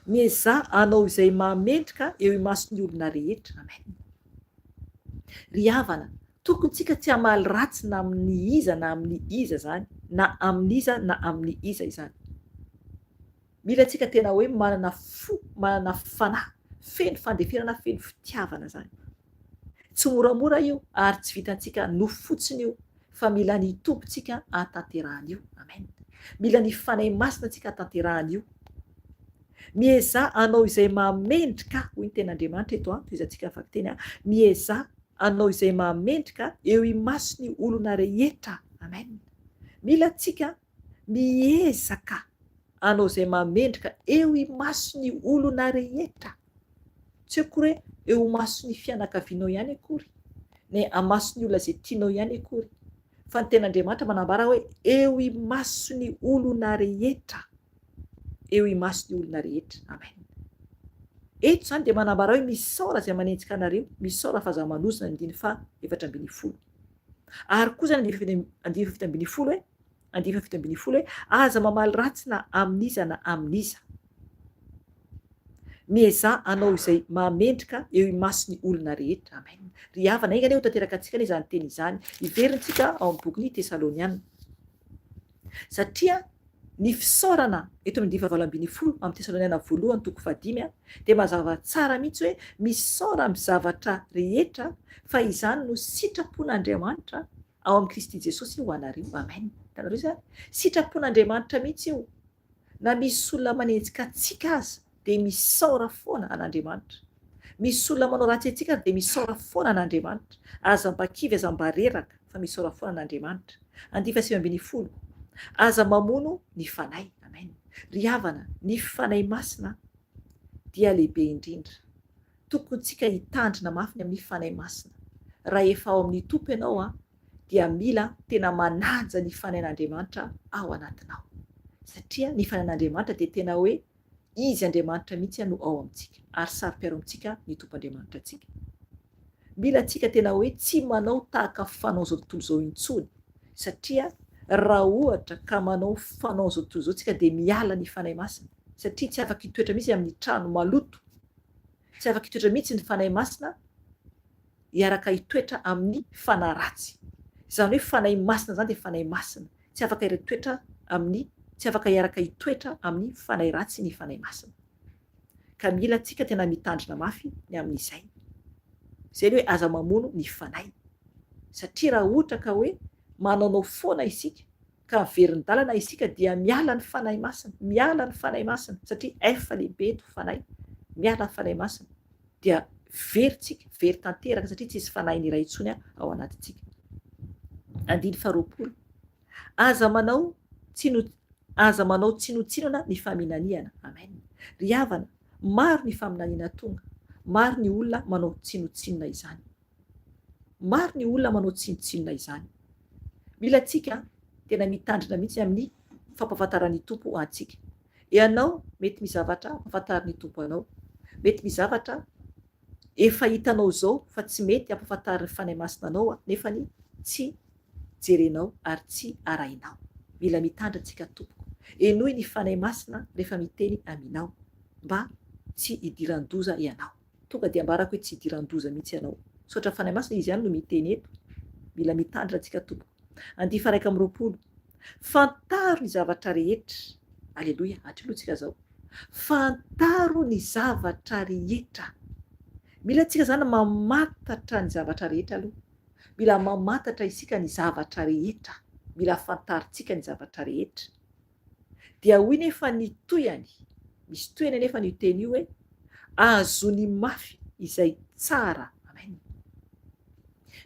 Miezaha hanao izay mahamendrika eo imason'ny olona rehetra. Amen. Ry havana, tokony tsika tsy hamaly ratsy na amin'ny iza na amin'ny iza izany, na amin'iza na amin'ny iza izany. Mila tsika tena hoe manana fo, manana fanahy feno fandeferana, feno fitiavana izany. Tsy moramora io ary tsy vitantsika nofo fotsiny io fa mila ny Tompo tsika hahatanterahana io. Amen. Mila ny Fanahy Masina tsika hahatanterahana io. Miezaha hanao izay mahamendrika, hoy ny tenin'Andriamanitra eto an, tohizantsika ny vakiteny an, miezaha hanao izay mahamendrika eo imason'ny olona rehetra. Amen. Mila tsika miezaka hanao izay mahamendrika eo imason'ny olona rehetra. Tsy akory hoe eo imason'ny fianakavianao ihany akory, na amason'ny olona izay tianao ihany akory, fa ny tenin'Andriamanitra manambara hoe eo imason'ny olona rehetra. Eo imason'ny olona rehetra. Amen. Eto izany dia manambara hoe misaora izay manenjika anareo, misaora fa aza manozona, andininy faha 14. Ary koa izany andininy faha 17 hoe, andininy faha 17 hoe, aza mamaly ratsy na amin'iza na amin'iza. Miezaha hanao izay mahamendrika eo imason'ny olona rehetra. Amen. Ry havana, enga anie ho tanteraka antsika anie izany teny izany. Hiverintsika ao amin'ny bokin'ny Tesaloniana. Satria ny fisaorana eto amin'ny andininy fahavalo ambinifolo amin'ny Tesaloniana voalohany toko fahadimy dia mazava tsara mihitsy hoe misaora amin'ny zavatra rehetra fa izany no sitrapon'Andriamanitra ao amin'i Kristy Jesosy ho anareo. Amen. Hitanareo izany? Sitrapon'Andriamanitra mihitsy io. Na misy olona manenjika antsika aza dia misaora foana an'Andriamanitra. Misy olona manao ratsy antsika aza dia misaora foana an'Andriamanitra. Aza mba kivy, aza mba reraka fa misaora foana an'Andriamanitra. Andiany faha-19. Aza mamono ny Fanahy. Amen. Ry havana, ny Fanahy Masina dia lehibe indrindra. Tokony tsika hitandrina mafy ny amin'ny Fanahy Masina. Raha efa ao amin'ny Tompo ianao an, dia mila tena manaja ny Fanahin'Andriamanitra ao anatinao. Satria ny Fanahin'Andriamanitra dia tena hoe Izy Andriamanitra mihitsy no ao amintsika, ary saro-piaro amintsika ny Tompo Andriamanitra antsika. Mila antsika tena hoe tsy manao tahaka fanao izao tontolo izao intsony, satria raha ohatra ka manao fanao izao tontolo izao tsika dia miala ny Fanahy Masina, satria tsy afaka hitoetra mihitsy amin'ny trano maloto, tsy afaka hitoetra mihitsy ny Fanahy Masina hiaraka hitoetra amin'ny fanahy ratsy. Izany hoe Fanahy Masina izany dia Fanahy Masina. Tsy afaka hitoetra amin'ny, tsy afaka hiaraka hitoetra amin'ny fanahy ratsy ny Fanahy Masina. Ka mila antsika tena mitandrina mafy ny amin'izay. Izay ny hoe aza mamono ny fanahy. Satria raha ohatra ka hoe manaonao foana isika, ka miverin-dalana isika dia miala ny Fanahy Masina, miala ny Fanahy Masina, satria F lehibe eto Fanahy, miala ny Fanahy Masina. dia very tsika, very tanteraka satria tsisy fanahiny iray intsony ao anatintsika. Andiny faharoapolo. Aza manao tsino aza manao tsinotsinona ny faminaniana. Amen. Ry havana, maro ny faminaniana tonga, maro ny olona manao tsinotsinona izany. Maro ny olona manao tsinontsinona izany. Mila antsika tena mitandrina mihitsy amin'ny fampahafantaran'ny Tompo antsika. Ianao mety misy zavatra ampahafantarin'ny Tompo anao. Mety misy zavatra efa hitanao izao fa tsy mety ampahafantarin'ny Fanahy Masina anao nefany tsy jerenao ary tsy arahinao. Mila mitandrina tsika tompoko. Henoy ny Fanahy Masina rehefa miteny aminao mba tsy hidiran-doza ianao. Tonga dia ambarako hoe tsy hidiran-doza mihitsy ianao. Misaotra Fanahy Masina izy ihany no miteny eto. Mila mitandrina tsika tompoko. Andihy faha 21. Fantaro ny zavatra rehetra. Aleloia, hatreo aloha tsika zao. Fantaro ny zavatra rehetra. Mila tsika zany mamantatra ny zavatra rehetra aloha. Mila mamantatra isika ny zavatra rehetra. Mila fantarintsika ny zavatra rehetra. Dia hoy nefa ny tohiny, misy tohiny anefa an'io teny io hoe, Ahazoany mafy izay tsara. Amen.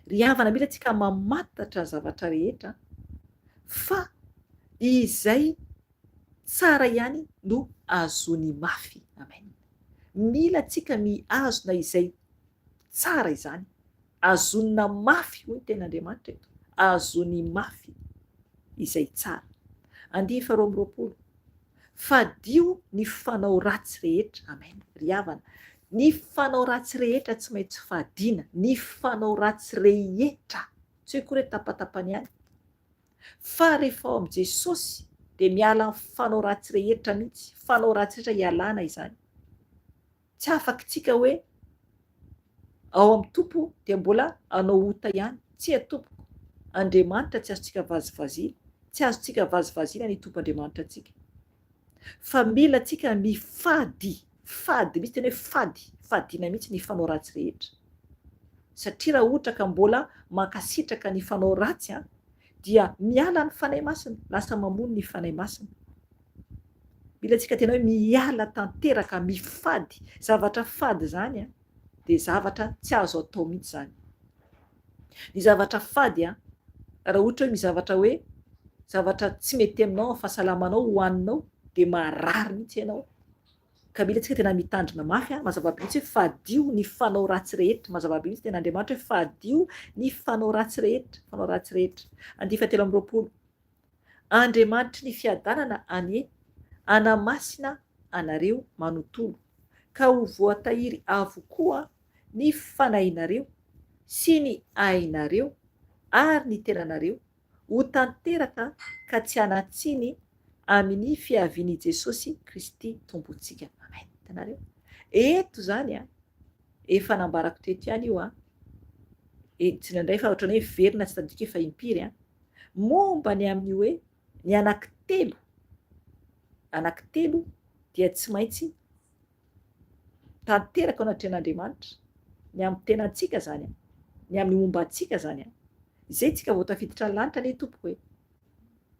Ry havana, mila tsika mamantatra ny zavatra rehetra fa izay tsara ihany no ahazoany mafy. Amen. Mila tsika mihazona izay tsara izany. Azonina mafy, hoy ny tenin'Andriamanitra eto, azony mafy izay tsara. Andiany faharoa 22. Fadio ny fanao ratsy rehetra. Amen. Ry havana, ny fanao ratsy rehetra tsy maintsy fadiana. Ny fanao ratsy rehetra. Tsy hoe akory hoe tapatapany ihany. Fa rehefa ao amin'i Jesosy dia miala amin'ny fanao ratsy rehetra mihitsy. Fanao ratsy rehetra ialana izany. Tsy afaka tsika hoe ao amin'ny Tompo dia mbola hanao ota ihany. Tsia tompoko. Andriamanitra tsy azontsika vazivaziana. Tsy azontsika vazivaziana ny Tompo Andriamanitra antsika. Fa mila antsika mifady, fady mihitsy, tena hoe fady, fadiana mihitsy ny fanao ratsy rehetra. Satria raha ohatra ka mbola mankasitraka ny fanao ratsy an, dia miala ny Fanahy Masina, lasa mamono ny Fanahy Masina. Mila antsika tena hoe miala tanteraka, mifady, zavatra fady izany an, dia zavatra tsy azo atao mihitsy izany. Ny zavatra fady an, raha ohatra hoe misy zavatra hoe zavatra tsy mety aminao amin'ny fahasalamanao hohaninao dia marary mihitsy ianao. Ka mila antsika tena mitandrina mafy an, mazava be mihitsy hoe fadio ny fanao ratsy rehetra, mazava be mihitsy tena Andriamanitra hoe fadio ny fanao ratsy rehetra, fanao ratsy rehetra. Andiany fahatelo 23. Andriamanitry ny fiadanana anie hanamasina anareo manontolo, ka ho voatahiry avokoa ny fanahinareo sy ny ainareo ary ny tenanareo ho tanteraka ka tsy hanan-tsiny amin' ny fiavian' i Jesosy Kristy Tompontsika. Amen. Hitanareo? Eto izany an, efa nambarako teto ihany io an, e, tsy indraindray fa ohatran'ny hoe miverina tsy tadidiko efa impiry an, momba ny amin'ny hoe ny anankitelo, anankitelo dia tsy maintsy tanteraka eo anatrehan'Andriamanitra, ny amin'ny tenantsika izany an, ny amin'ny momba antsika izany an. Izay tsika vao tafiditra ny lanitra anie tompoko e.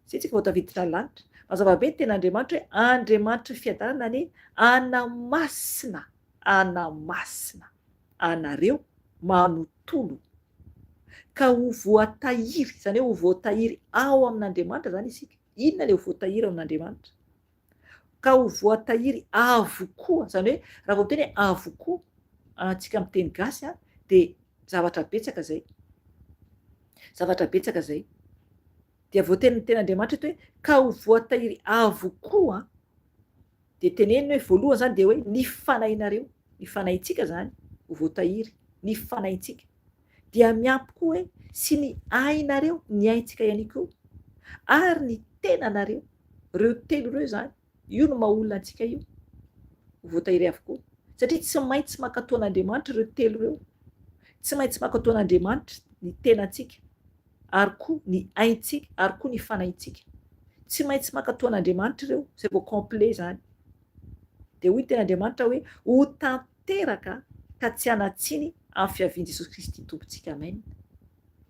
Izay tsika vao tafiditra ny lanitra. Mazava be ny tenin'Andriamanitra hoe Andriamanitry ny fiadanana anie hanamasina, hanamasina anareo manontolo ka ho voatahiry, izany hoe ho voatahiry ao amin'Andriamanitra izany isika. Inona ilay ho voatahiry ao amin'Andriamanitra? Ka ho voatahiry avokoa, izany hoe raha vao miteny hoe avokoa antsika amin'ny teny gasy dia zavatra betsaka izay, zavatra betsaka izay. Dia voatenin'ny tenin'Andriamanitra eto hoe ka ho voatahiry avokoa, dia teneniny hoe voalohany izany dia hoe ny fanahinareo, ny fanahintsika izany ho voatahiry, ny fanahintsika. Dia miampy koa hoe sy ny ainareo, ny aintsika ihany koa, ary ny tenanareo, ireo telo ireo izany, io no maha olona antsika io, ho voatahiry avokoa. Satria tsy maintsy mankatò an'Andriamanitra ireo telo ireo. Tsy maintsy mankatò an'Andriamanitra ny tenantsika, ary koa ny aintsika, ary koa ny fanahintsika. Tsy maintsy mankatò an'Andriamanitra ireo, izay vao complet izany. Dia hoy ny tenin'Andriamanitra hoe, ho tanteraka ka tsy hanan-tsiny amin'ny fiavian'i Jesosy Kristy Tompontsika. Amen.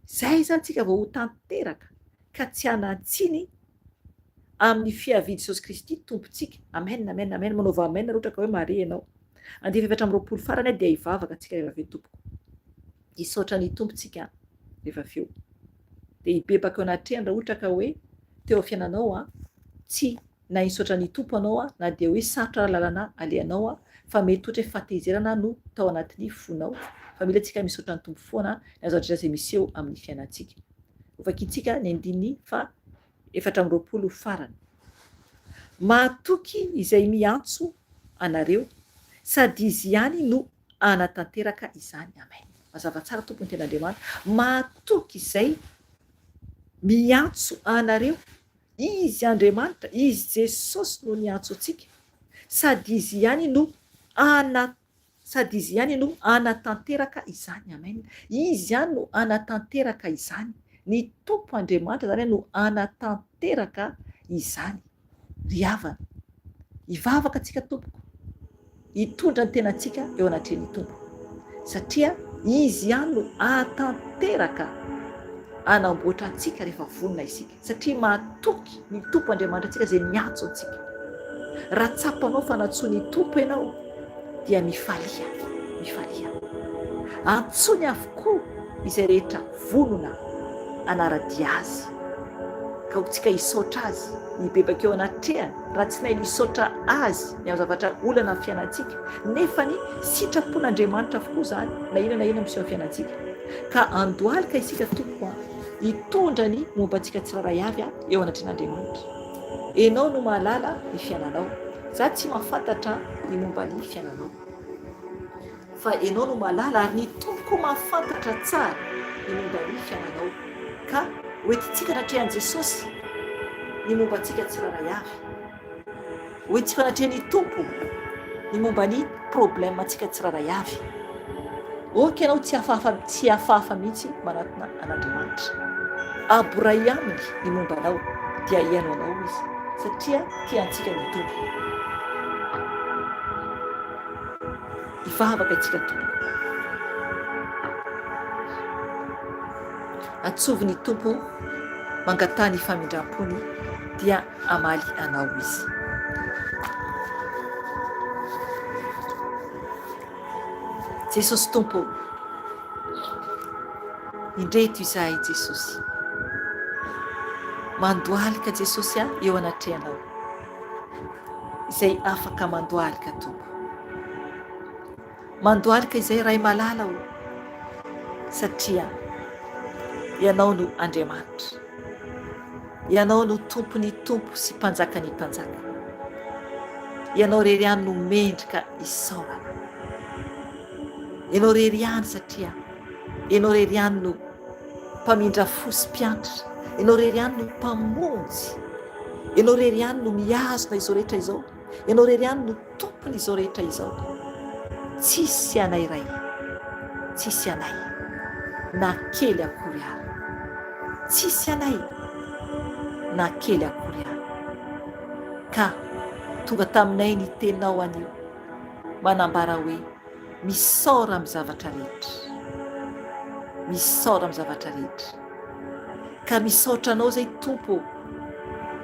Izay izany tsika vao ho tanteraka ka tsy hanan-tsiny amin'ny fiavian'i Jesosy Kristy Tompontsika. Amen, amen, amen. Manaova amen raha ohatra ka hoe mahare ianao. Andiany 24 farany dia hivavaka tsika rehefa avy eo tompoko. Hisaotra ny Tompo tsika rehefa avy eo. Dia hibebaka eo anatrehany raha ohatra ka hoe teo amin'ny fiainanao an, tsy na hisaotra ny Tompo anao an, na dia hoe sarotra ara lalana alehanao an, fa mety ohatra hoe fahatezerana no tao anatin'ny fonao. Fa mila tsika misaotra ny Tompo foana ny zavatra izay miseho amin'ny fiainantsika. Hovakintsika ny andininy faha 24 farany. Mahatoky izay miantso anareo, sady Izy ihany no hanatanteraka izany. Amen. Mazava tsara Tompo ny tenin'Andriamanitra. Mahatoky izay miantso anareo. Izy Andriamanitra, Izy Jesosy no niantso antsika, sady Izy ihany no hana sady Izy ihany no hanatanteraka izany. Amen. Izy ihany no hanatanteraka izany. Ny Tompo Andriamanitra izany no hanatanteraka izany. Ry havana, hivavaka antsika tompoko, hitondra ny tenantsika eo anatrehan'ny Tompo, satria Izy ihany no hahatanteraka hanamboatra antsika rehefa vonona isika, satria mahatoky ny Tompo Andriamanitra antsika izay miantso antsika. Raha tsapanao fa nantsoin'ny Tompo ianao, dia mifalia, mifalia. Antsoiny avokoa izay rehetra vonona hanara-dia Azy, ka ho tsika hisaotra Azy, hibebaka eo anatrehany, raha tsy nahay nisaotra Azy ny amin'ny zavatra olana amin'ny fiainantsika, nefa ny sitrapon'Andriamanitra avokoa izany, na inona na inona miseho amin'ny fiainantsika. Ka andohalika isika Tompoko a, hitondra ny momba antsika tsirairay avy eo anatrehan'Andriamanitra. Enao no mahalala ny fiainanao. Za tsy mahafantatra ny momba ny fiainanao. Fa enao no mahalala ary ny Tompo koa mahafantatra tsara ny momba ny fiainanao. Ka hoentintsika anatrehan'i Jesosy ny momba antsika tsirairay avy. Hoentintsika anatrehan'ny Tompo ny momba ny problème antsika tsirairay avy. Ok ianao tsy hafahafa tsy hafahafa mihitsy manatona an'Andriamanitra. Aboray aminy ny momba anao dia hihaino anao izy satria tia antsika ny Tompo. Hivavaka isika tompoko. Atsovy ny Tompo mangataha ny famindram-pony dia hamaly anao Izy. Jesosy Tompo ô, indreto izahay Jesosy. Mandohalika Jesosy a eo anatrehanao. Izay afaka mandohalika Tompo. Mandohalika izay Ray malala ô, satria Ianao no Andriamanitra. Ianao no Tompon'ny tompo sy Mpanjakan'ny mpanjaka. Ianao irery ihany no mendrika isaorana. Ianao irery ihany satria Ianao irery ihany no Mpamindra fo sy mpiantra. Ianao irery ihany no Mpamonjy. Ianao irery ihany no mihazona izao rehetra izao. Ianao irery ihany no Tompon' izao rehetra izao. Tsisy anay Ray, tsisy anay, na kely akory ary. Tsisy anay, na kely akory ary. Ka tonga taminay ny Teninao anio, manambara hoe, Misaora amin'ny zavatra rehetra. Misaora amin'ny zavatra rehetra. Ka misaotra Anao izay Tompo ô,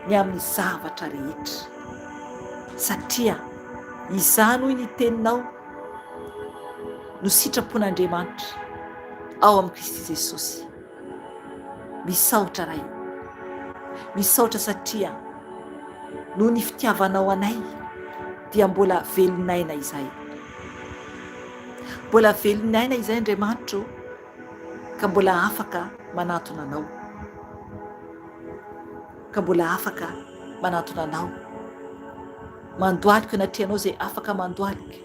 ny amin'ny zavatra rehetra. Satria izany hoy ny Teninao no sitrapon'Andriamanitra ao amin'i Kristy Jesosy. Misaotra Ray ô. Misaotra satria noho ny fitiavanao anay dia mbola velon'aina izahay. Mbola velon'aina izahay Andriamanitra ô, ka mbola afaka manantona Anao. Ka mbola afaka manantona Anao. Mandohalika anatrehanao izay afaka mandohalika.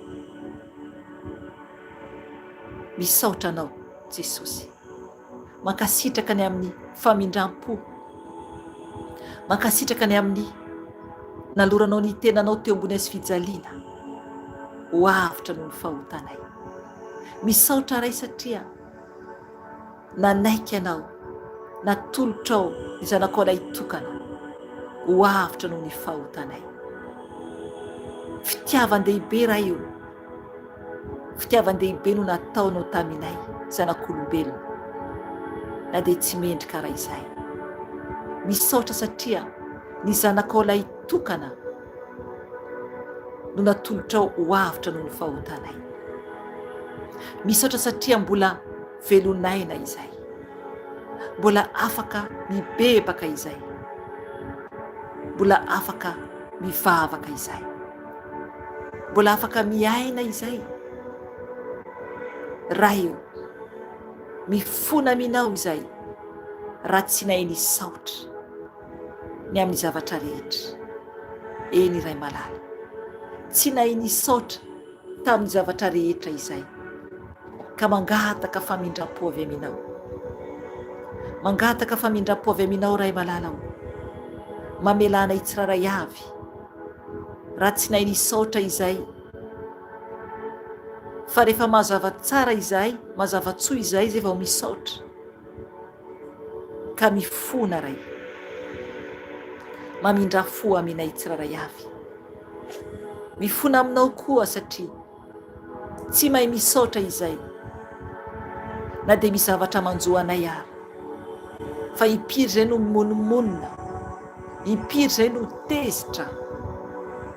Misaotra Anao Jesosy. Mankasitraka ny amin'ny famindram-po. Mankasitraka ny amin'ny naloranao ny tenanao teo ambony hazo fijaliana ho avotra noho ny fahotanay. Misaotra Ray satria nanaiky Ianao, natolotrao ny Zanakao Lahitokana ho avotra noho ny fahotanay. Fitiavan-dehibe Ray o! Fitiavan-dehibe no nataonao taminay zanak'olombelona na dia tsy mendrika ara izahay. Misaotra satria ny zanakao lahitokana no natolotrao ho avotra noho ny fahotanay. Misaotra satria mbola velon'aina izahay. Mbola afaka mibebaka izahay. Mbola afaka mivavaka izahay. Mbola afaka miaina izay. Ray o, mifona aminao izay raha tsy nahay nisaotra ny amin'ny zavatra rehetra. Eny Ray malala, tsy nahay nisaotra tamin'ny zavatra rehetra izay, ka mangataka famindram-po avy aminao. Mangataka famindram-po avy aminao Ray malala o. Mamelà anay tsirairay avy. Raha tsy nahay nisaotra izahay. Fa rehefa mazava tsara izahay, mazava tsoa izahay izay vao misaotra. Ka mifona Ray. Mamindrà fo aminay tsirairay avy. Mifona aminao koa satria Tsy mahay misaotra izay na dia misy zavatra manjo anay ary. Fa impiry izay no mimonomonona, impiry izay no tezitra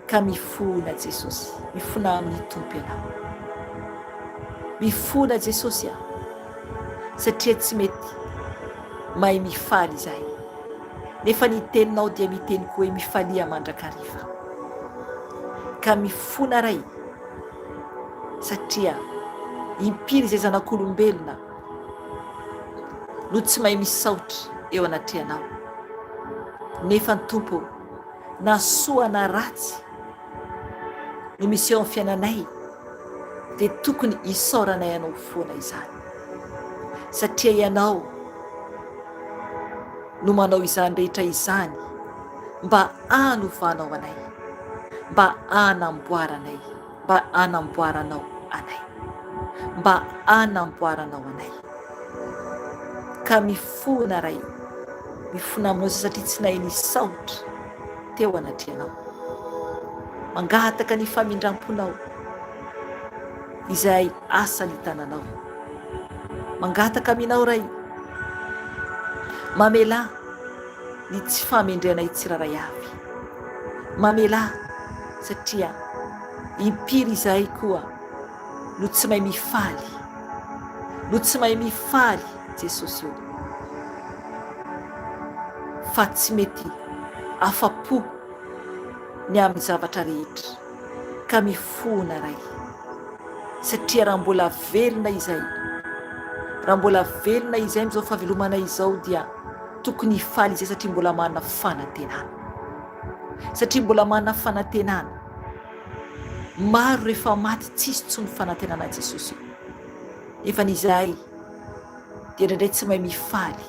ka mifona Jesosy, mifona amin'ny Tompo ianao. Mifona Jesosy a, satria tsy mety mahay mifaly izahay. Nefa ny teninao dia miteny koa hoe mifalia mandrakariva. Ka mifona Ray satria impiry izay zanak'olombelona no tsy mahay misaotra eo anatrehanao. Nefa ny Tompo ô, Na soa na ratsy no miseho amin'ny fiainanay dia tokony hisaoranay Anao foana izany. Satria Ianao no manao izany rehetra izany mba hanovanao anay, mba hanamboaranay, mba hanamboaranao anay, mba hanamboaranao anay. Ka mifona Ray, mifona aminao izay satria tsy nahay nisaotra teo anatrehanao. Mangataka ny famindram-ponao izay asa ny tananao. Mangataka aminao Ray, mamelà ny tsy fahamendrehanay tsirairay avy. Mamelà satria impiry izahay koa no tsy mahay mifaly, no tsy mahay mifaly Jesosy ô, fa tsy mety afa-po ny amin'ny zavatra rehetra ka mifona Ray satria raha mbola velona izay, raha mbola velona izay amin'izao fahavelomanay izao dia tokony hifaly izay satria mbola manana fanantenana, satria mbola manana fanantenana. Maro rehefa maty tsisy tsony fanantenana Jesosy o. Nefa ny izahay dia indraindray tsy mahay mifaly.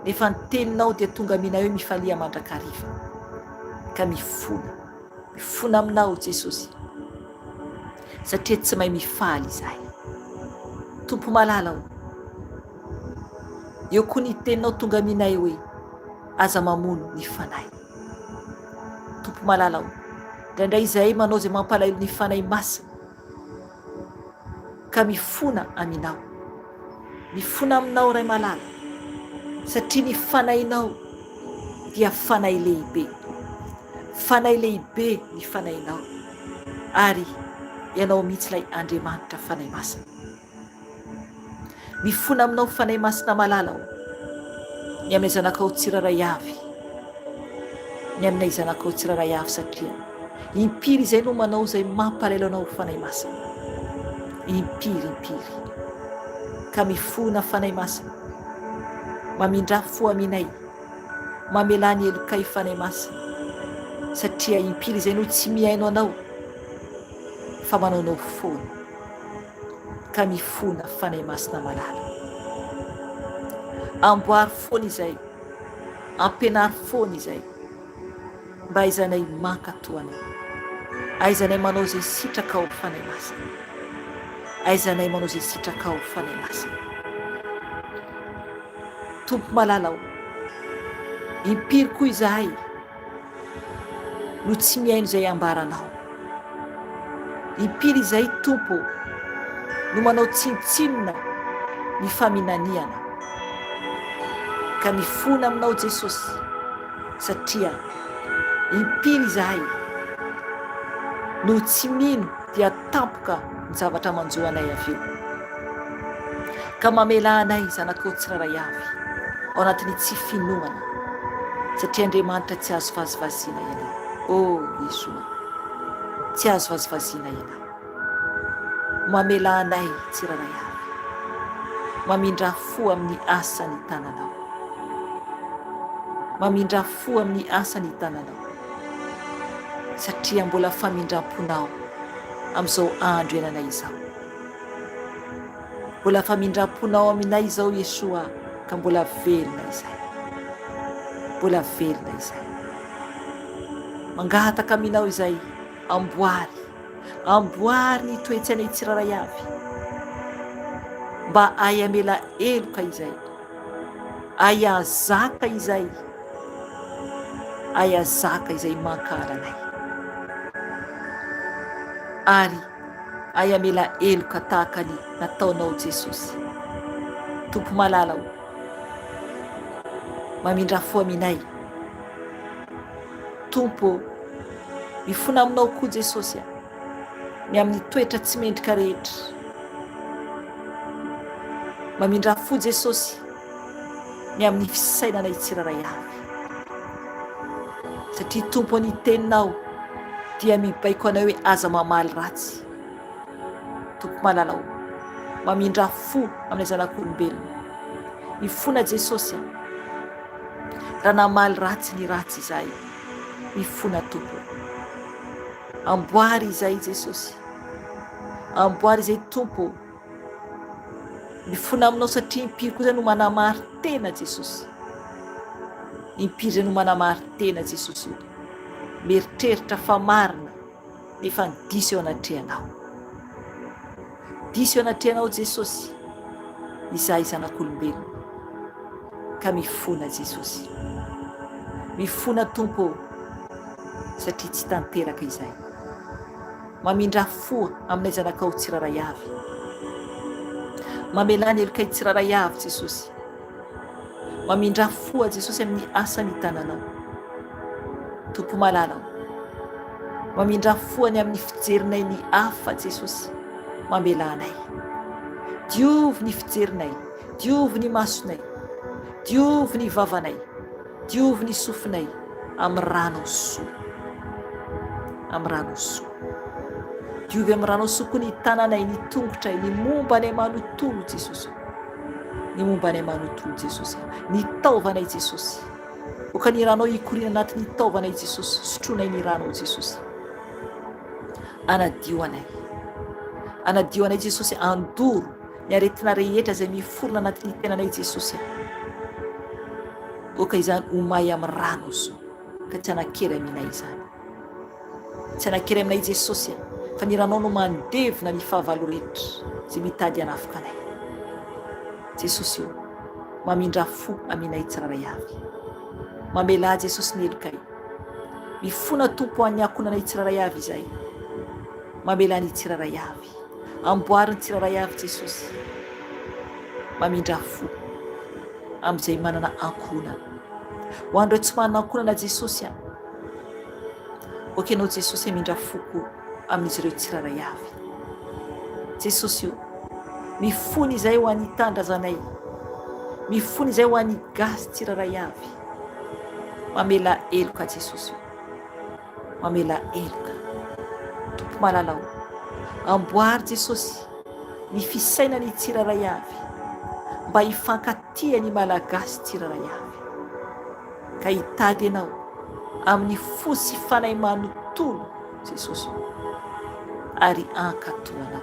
Nefa ny teninao dia tonga aminay hoe mifalia mandrakariva. Ka mifona. Mifona aminao Jesosy. Satria tsy mahay mifaly izahay. Tompo malala o. Eo koa ny teninao tonga aminay hoe aza mamono ny fanahy. Tompo malala o, indraindray izahay manao izay mampalahelo ny Fanahy Masina, ka mifona Aminao. Mifona Aminao Ray malala, satria ny Fanahinao dia Fanahy lehibe. Fanahy lehibe ny Fanahinao, ary Ianao mihitsy ilay Andriamanitra Fanahy Masina. Mifona aminao Fanahy Masina malala o, ny aminay zanakao tsirairay avy, ny aminay zanakao tsirairay avy satria impiry izay no manao izay mampalahelo anao Fanahy Masina, impiry impiry, ka mifona Fanahy Masina, mamindrà fo aminay, mamelà ny helokay Fanahy Masina, satria impiry izay no tsy mihaino anao fa manaonao foana. ka mifona Fanahy Masina malala. Amboary foana izay, ampianaro foana izay, mba aizanay mankatò Anao, aizanay manao izay sitrakao Fanahy Masina, aizanay manao izay sitrakao Fanahy Masina. Tompo malala ô, impiry koa izahay no tsy mihaino izay ambaranao. Impiry izahay Tompo ô no manao tsinontsinona ny faminaniana ka mifona aminao Jesosy satria impiry izahay no tsy mino dia tampoka ny zavatra manjo anay avy eo. Ka mamelà anay zanakao tsirairay avy ao anatin'ny tsy finoana satria Andriamanitra tsy azo vazivaziana Ianao. Oh Yeshua, tsy azo vazivaziana Ianao. Mamelà anay tsirairay avy. Mamindrà fo amin'ny asan'ny tananao. Mamindrà fo amin'ny asan'ny tananao. Satria mbola famindram-ponao amin'izao andro iainanay izao. Mbola famindram-ponao aminay izao Yeshua ka mbola velona izay. Mbola velona izay. Mangataka aminao izay amboary. Amboary ny toe-tsainay tsirairay avy. Mba ahay hamela heloka izay. Ahay hahazaka izay. Ahay hahazaka izay mankahala anay. Ary Hay hamela heloka tahaka ny nataonao Jesosy. Tompo malala o. Mamindrà fo aminay. Tompo o. Mifona aminao koa Jesosy a. Ny amin'ny toetra tsy mendrika rehetra. Mamindrà fo Jesosy ny amin'ny fisainanay tsirairay avy. Satria Tompo ny teninao dia mibaiko anay hoe aza mamaly ratsy. Tompo malala o, mamindrà fo aminay zanak'olombelona. Mifona Jesosy a. Raha namaly ratsy ny ratsy izahay. Mifona Tompo. Amboary izay Jesosy. Amboary izay Tompo. Mifona aminao satria impiry koa zay no manamari-tena Jesosy. Impiry zay no manamari-tena Jesosy o. Mieritreritra fa marina nefa ny diso eo anatrehanao. Diso eo anatrehanao Jesosy izahay zanak'olombelona ka mifona Jesosy. Mifona Tompo ô satria tsy tanteraka izahay. Mamindrà fo aminay zanakao tsirairay avy. Mamelà ny helokay tsirairay avy Jesosy. Mamindrà fo Jesosy amin'ny asa ny tananao. Tompo malala o. Mamindrà fo ny amin'ny fijerinay ny hafa Jesosy. Mamelà anay. Diovy ny fijerinay, diovy ny masonay, diovy ny vavanay. Diovy ny sofinay amin'ny ranao soa. Amin'ny ranao soa. Diovy amin'ny ranao soa koa ny tananay, ny tongotray, ny momba anay manontolo Jesosy. Ny momba anay manontolo Jesosy. Ny taovanay Jesosy. Oka ny ranao hikoriana anatin'ny taovanay Jesosy. Sotroinay ny ranao Jesosy. Anadio anay. Anadio anay Jesosy andoro ny aretina rehetra izay miforona anatin'ny tenanay Jesosy a. Oka izany ho may amin'ny rano zo ka tsy hanan-kery aminay izany. Tsy hanan-kery aminay Jesosy a, fa ny ranao no mandevona ny fahavalo rehetra izay mitady hanafika anay. Jesosy o, mamindrà fo aminay tsirairay avy. Mamelà Jesosy ny helokay. Mifona Tompo ho an'ny ankohonanay tsirairay avy izay. Mamelà ny tsirairay avy. Amboary ny tsirairay avy Jesosy. Mamindrà fo amin'izay manana ankohonana. Ho an'ireo tsy manana ankohonana Jesosy a. Ok ianao Jesosy hamindra fo koa amin'izy ireo tsirairay avy. Jesosy o, mifona izay ho an'ny tanindrazanay. Mifona izay ho an'ny gasy tsirairay avy. Mamelà heloka Jesosy o. Mamelà heloka. Tompo malala o, amboary Jesosy ny fisainany tsirairay avy mba hifankatia ny Malagasy tsirairay avy. Ka hitady Ianao amin'ny fo sy fanahy manontolo Jesosy o, ary hankatò Anao.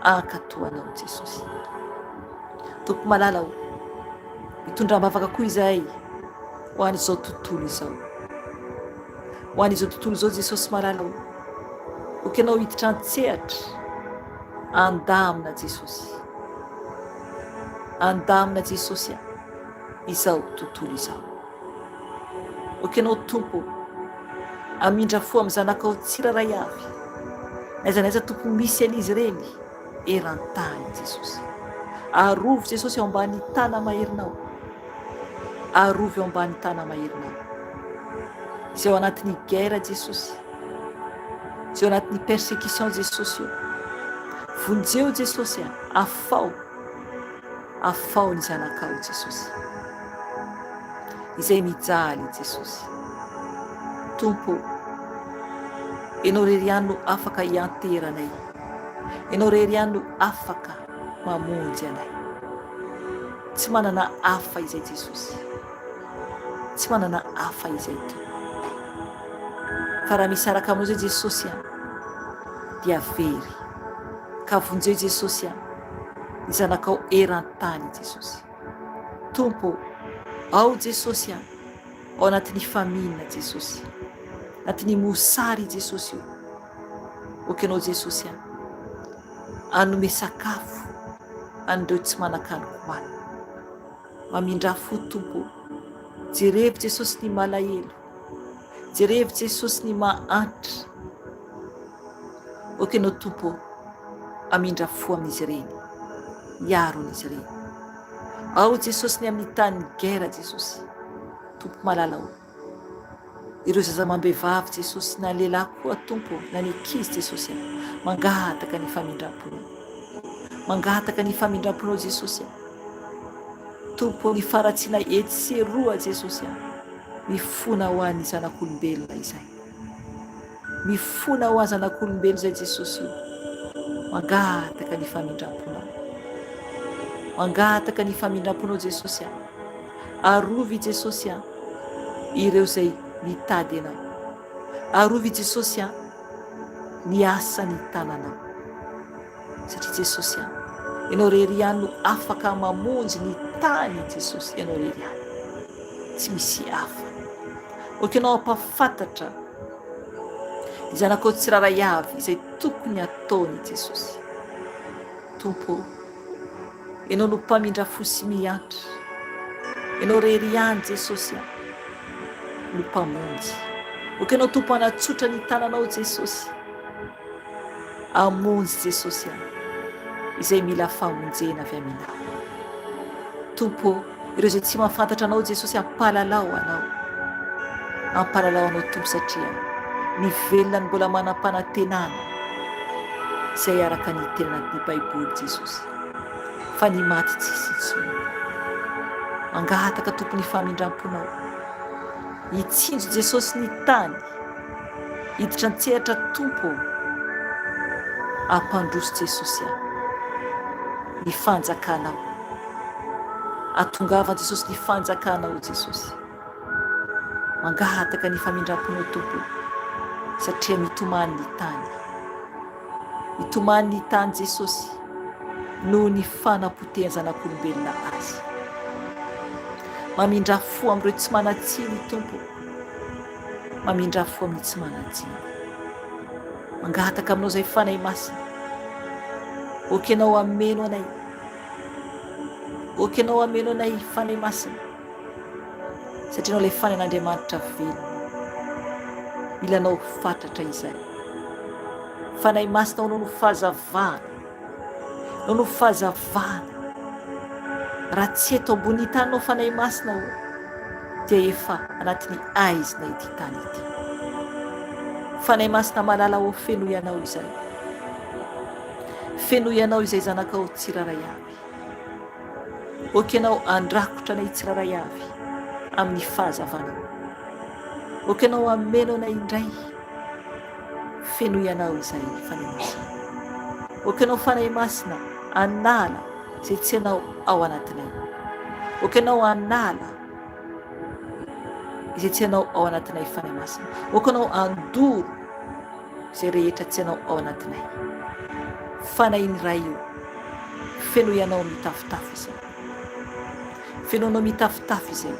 Hankatò Anao Jesosy. Tompo malala o, mitondra am-bavaka koa izahay ho an'izao tontolo izao. Ho an'izao tontolo izao Jesosy malala o. Ok ianao hiditra an-tsehatra andamina Jesosy. Andamina Jesosy a izao tontolo izao. Ok ianao Tompo amindra fo amin'ny zanakao tsirairay avy. N'aiza n'aiza Tompo misy an'izy ireny eran-tany Jesosy. Arovy Jesosy ao ambany tana-maherinao. Arovy ao ambany tana-maherinao. Izay ao anatin'ny guerre Jesosy. Izay ao anatin'ny persécution Jesosy io. Vonjeo Jesosy a, afao. Afao ny zanakao Jesosy. Izay mijaly Jesosy. Tompo, Ianao irery ihany no afaka hianteranay. Ianao irery ihany no afaka mamonjy anay. Tsy manana hafa izay Jesosy. Tsy manana hafa izay Tompo. Fa raha misaraka aminao izay Jesosy an, dia very. Ka vonjeo Jesosy an, ny zanakao eran-tany Jesosy. Tompo ô, ao Jesosy an, ao anatin'ny famine Jesosy. Anatin'ny mosary Jesosy ô. Ok anao Jesosy an, hanome sakafo an'ireo tsy manan-kaniko hohanina. Mamindrà fo Tompo ô. Jerevo Jesosy ny malahelo. Jerevo Jesosy ny mahantra. Ok anao Tompo ô, hamindra fo amin'izy ireny. Hiaro an'izy ireny. Ao Jesosy ny amin'ny tany guerre Jesosy. Tompo malala ô. Ireo zaza amam-behivavy Jesosy na lehilahy koa Tompo na ny ankizy Jesosy a mangataka ny famindram-ponao mangataka ny famindram-ponao Jesosy a Tompo ny faharatsiana etsy sy eroa Jesosy a mifona ho an'ny zanak'olombelona izay mifona ho an'ny zanak'olombelona izay Jesosy io mangataka ny famindram-ponao mangataka ny famindram-ponao Jesosy a Arovy Jesosy a! Ireo izay. Mitady Anao. Arovy Jesosy a, ny asan'ny tananao. Satria Jesosy a, Ianao irery ihany no afaka mamonjy ny tany Jesosy, Ianao irery ihany. Tsy misy hafa. Ok Ianao hampafantatra ny zanakao tsirairay avy izay tokony hataony Jesosy. Tompo ô, Ianao no mpamindra fo sy miantra. Ianao irery ihany Jesosy a, no mpamonjy. Ok Ianao Tompo hanatsotra ny tananao Jesosy. Hamonjy Jesosy a, izay mila famonjena avy Aminao. Tompo ô, ireo izay tsy mahafantatra Anao Jesosy ampahalalao Anao. Ampahalalao Anao Tompo satria ny velona no mbola manam-panantenana izay araka ny teny anatin'ny Baiboly Jesosy fa ny maty tsisy intsony. Mangataka Tompo ny famindram-ponao. Hitsinjo Jesosy ny tany. Hiditra an-tsehatra Tompo ô. Ampandroso Jesosy a. Ny fanjakanao. Atongavan Jesosy ny fanjakanao Jesosy. Mangataka ny famindram-ponao Tompo satria mitomany ny tany. Mitomany ny tany Jesosy noho ny fanapotehan'ny zanak'olombelona azy. Mamindrà fo amin'ireo tsy manan-tsiny Tompo. Mamindrà fo amin'ny tsy manan-tsiny. Mangataka aminao izay Fanahy Masina. Ok Ianao hameno anay. Ok Ianao hameno anay Fanahy Masina. Satria Ianao ilay Fanahin'Andriamanitra velona. Mila Anao fatratra izay. Fanahy Masina ao Anao no fahazavana. Anao no fahazavana. Raha tsy eto ambony tany Anao Fanahy Masina ô, dia efa anatin'ny aizina ity tany ity. Fanahy Masina malala ô, fenoy Anao izay. Fenoy Anao izay zanakao tsirairay avy. Ok Ianao handrakotra anay tsirairay avy amin'ny fahazavanao. Ok Ianao hameno anay indray. Fenoy Anao izay Fanahy Masina. Ok Ianao Fanahy Masina hanala izay tsy Anao ao anatinay. Ok Ianao hanala izay tsy Anao ao anatinay Fanahy Masina. Ok Ianao handoro izay rehetra tsy Anao ao anatinay. Fanahin'ny Ray o, fenoy Anao mitafotafo izay. Fenoy Anao mitafotafo izay.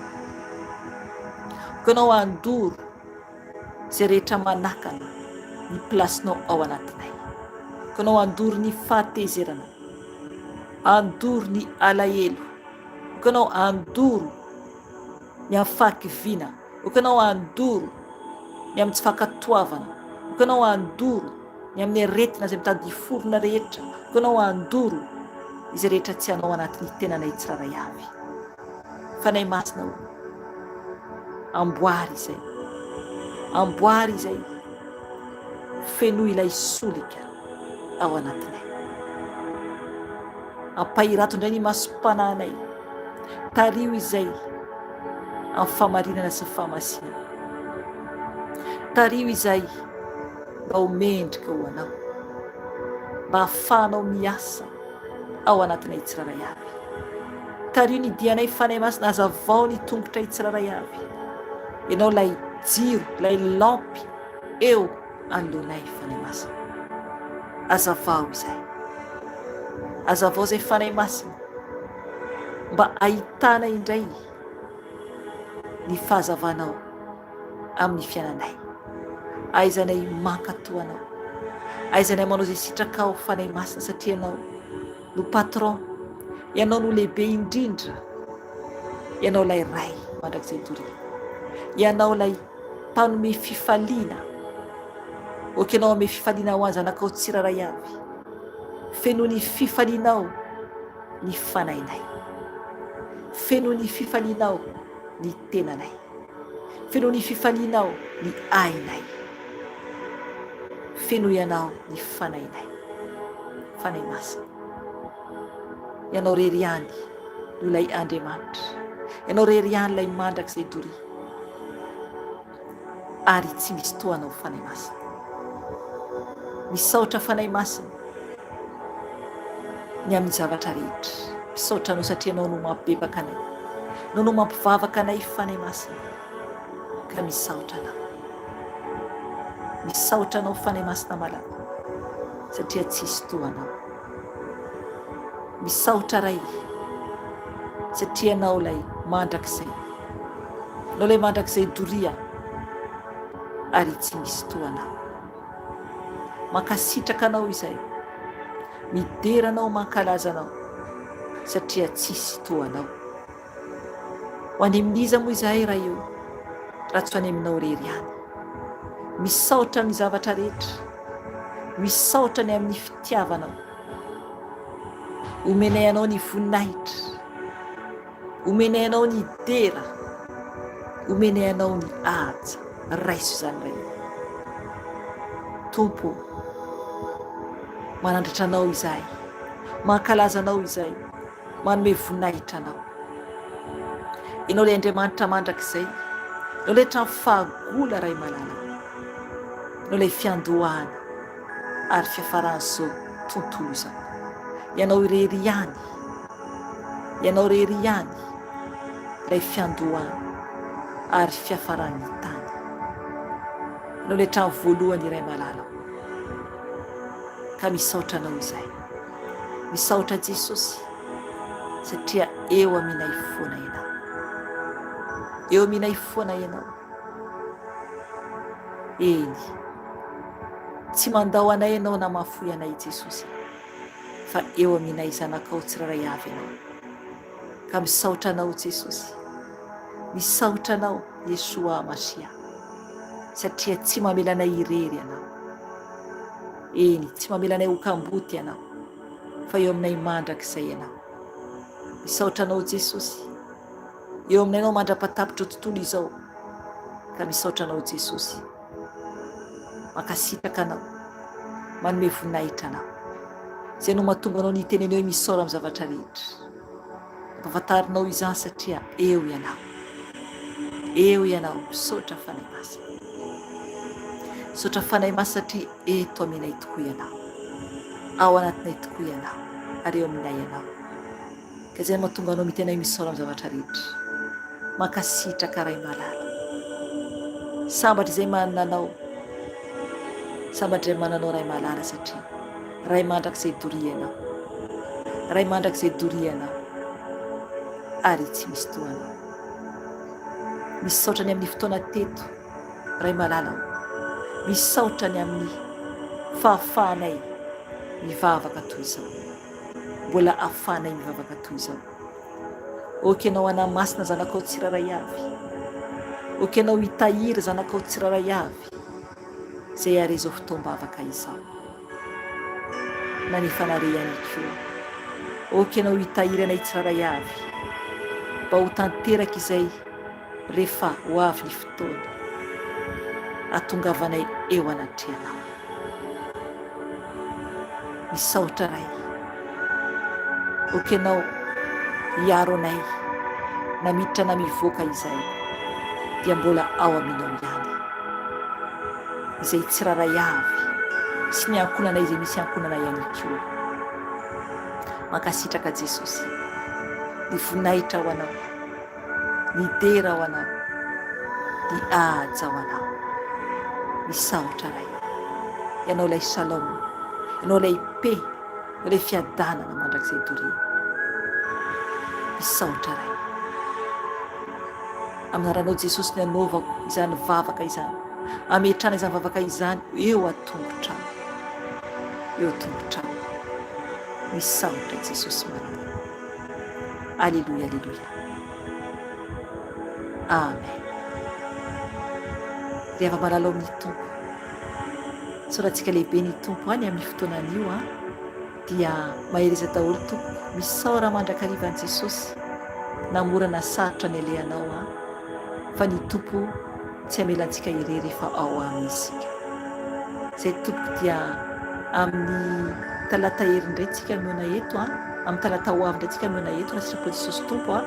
Ok Ianao handoro izay rehetra manakana ny place-nao ao anatinay. Ok Ianao handoro ny fahatezerana, handoro ny alahelo. Ok Ianao handoro ny amin'ny fahakiviana. Ok Ianao handoro ny amin'ny tsy fankatoavana. Ok Ianao handoro ny amin'ny aretina izay mitady hiforona rehetra. Ok Ianao handoro izay rehetra tsy Anao anatin'ny tenanay tsirairay avy. Fanahy Masina ô, amboary izay. Amboary izay. Fenoy ilay solika ao anatinay. Ampahirato indray ny masom-panahinay. Tariho izay amin'ny fahamarinana sy ny fahamasinana. Tariho izay mba ho mendrika ho Anao, mba hahafahanao miasa ao anatinay tsirairay avy. Tariho ny dianay Fanahy Masina, hazavao ny tongotray tsirairay avy. Ianao ilay jiro, ilay lampy eo anoloanay Fanahy Masina. Hazavao izay. Hazavao izay Fanahy Masina mba hahitana indray ny fahazavanao amin'ny fiainanay. Ahaizanay mankatò Anao. Ahaizanay manao izay sitrakao Fanahy Masina satria Ianao no patron, Ianao no lehibe indrindra, Ianao ilay Ray mandrakizay doria. Ianao ilay mpanome fifaliana. Ok Ianao hanome fifaliana ho an'ny zanakao tsirairay avy. Fenoy ny fifalianao ny fanahinay. Fenoy ny fifalianao ny tenanay. Fenoy ny fifalianao ny ainay. Fenoy Ianao ny fanahinay. Fanahy Masina. Ianao irery ihany no ilay Andriamanitra. Ianao irery ihany ilay mandrakizay doria. Ary tsy misy toa Anao Fanahy Masina. Misaotra Fanahy Masina ny amin'ny zavatra rehetra. Misaotra Anao satria Ianao no mampibebaka anay. Ianao no mampivavaka anay Fanahy Masina. Ka misaotra Anao. Misaotra Anao Fanahy Masina malala satria tsisy toa Anao. Misaotra Ray satria Ianao ilay mandrakizay. Ianao ilay mandrakizay doria ary tsy misy toa Anao. Mankasitraka Anao izay. Midera Anao, mankalaza Anao satria tsisy toa Anao. Ho any amin'iza moa izahay Ray o, raha tsy ho any aminao irery ihany. Misaotra amin'ny zavatra rehetra, misaotra ny amin'ny fitiavanao. Omenay anao ny voninahitra, omenay anao ny dera, omenay anao ny haja. Raiso izany Ray o. Tompo o, manandratra anao izahay, mankalaza anao izahay. Manome voninahitra Anao. Ianao ilay Andriamanitra mandrakizay. Ianao ilay trano fahagola Ray malala. Ianao ilay fiandohana ary fiafaran'izao tontolo izao. Ianao irery ihany. Ianao irery ihany ilay fiandohana ary fiafaran'ny tany. Ianao ilay trano voalohany Ray malala. Ka misaotra Anao izahay. Misaotra Jesosy satria eo aminay foana Ianao. Eo aminay foana Ianao. Eny. Tsy mandao anay Ianao na mahafoy anay Jesosy fa eo aminay zanakao tsirairay avy Ianao. Ka misaotra Anao Jesosy. Misaotra Anao Yeshua Mashiach satria tsy mamela anay irery Ianao. Eny, tsy mamela anay ho kamboty Ianao, fa eo aminay mandrakizay Ianao. Misaotra Anao Jesosy. Eo aminay Ianao mandra-patapitra tontolo izao. Ka misaotra Anao Jesosy. Mankasitraka Anao. Manome voninahitra Anao. Izay no mahatonga Anao niteny anay hoe misaora amin'ny zavatra rehetra. Ampahafantarinao izany satria eo Ianao. Eo Ianao. Misaotra Fanahy Masina. Misaotra Fanahy Masina satria eto aminay tokoa Ianao. Ao anatinay tokoa Ianao. Ary eo aminay Ianao. Ka izay no mahatonga Anao miteny hoe misaora amin'ny zavatra rehetra. Mankasitraka Ray malala. Sambatra izay manana Anao. Sambatra izay manana Anao Ray malala satria Ray mandrakizay doria Ianao. Ray mandrakizay doria Ianao. Ary tsy misy toa Anao. Misaotra ny amin'ny fotoana teto Ray malala o. Misaotra ny amin'ny fahafahanay mivavaka toy izao. Mbola ahafahanay mivavaka toy izao. Ok Ianao hanamasina zanakao tsirairay avy. Ok Ianao hitahiry zanakao tsirairay avy izay hare izao fotoam-bavaka izao. Na ny efa nare ihany koa. Ok Ianao hitahiry anay tsirairay avy mba ho tanteraka izay rehefa ho avy ny fotoana hahatongavanay eo anatrehanao. Misaotra Ray. Ok Ianao hiaro anay na miditra na mivoaka izahay dia mbola ao aminao ihany. Izay tsirairay avy sy ny ankohonanay izay misy ankohonana ihany koa. Mankasitraka Jesosy. Ny voninahitra ho Anao. Ny dera ho Anao, ny haja ho Anao. Misaotra Ray. Ianao ilay Shalom, Ianao ilay paix, Ianao ilay fiadanana mandrakizay doria. Misaotra Ray. Amin'ny anaranao Jesosy ny anaovako izany vavaka izany. Ametrahana izany vavaka izany eo an-tongotrao. Eo an-tongotrao. Misaotra Jesosy malala. Aleloia aleloia. Amen. Ry hava-malala ao amin'ny Tompo. Tsorantsika lehibe ny Tompo any amin'ny fotoana anio an. Dia mahereza daholo tompoko. Misaora mandrakariva an'i Jesosy. Na mora na sarotra ny alehanao an. Fa ny Tompo tsy hamela antsika irery fa ao aminy isika. Izay tompoko dia amin'ny talata hery indray tsika mihaona eto an, amin'ny talata ho avy indray tsika mihaona eto raha sitrapon'i Jesosy Tompo an,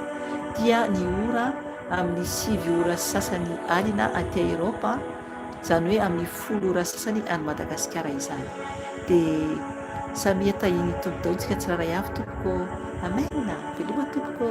dia ny ora amin'ny 9 ora sy sasany alina aty Eropa, izany hoe amin'ny 10 ora sasany any Madagasikara izany. Dia samia tahian'ny Tompo daholo tsika tsirairay avy tompoko. Amen. Veloma tompoko.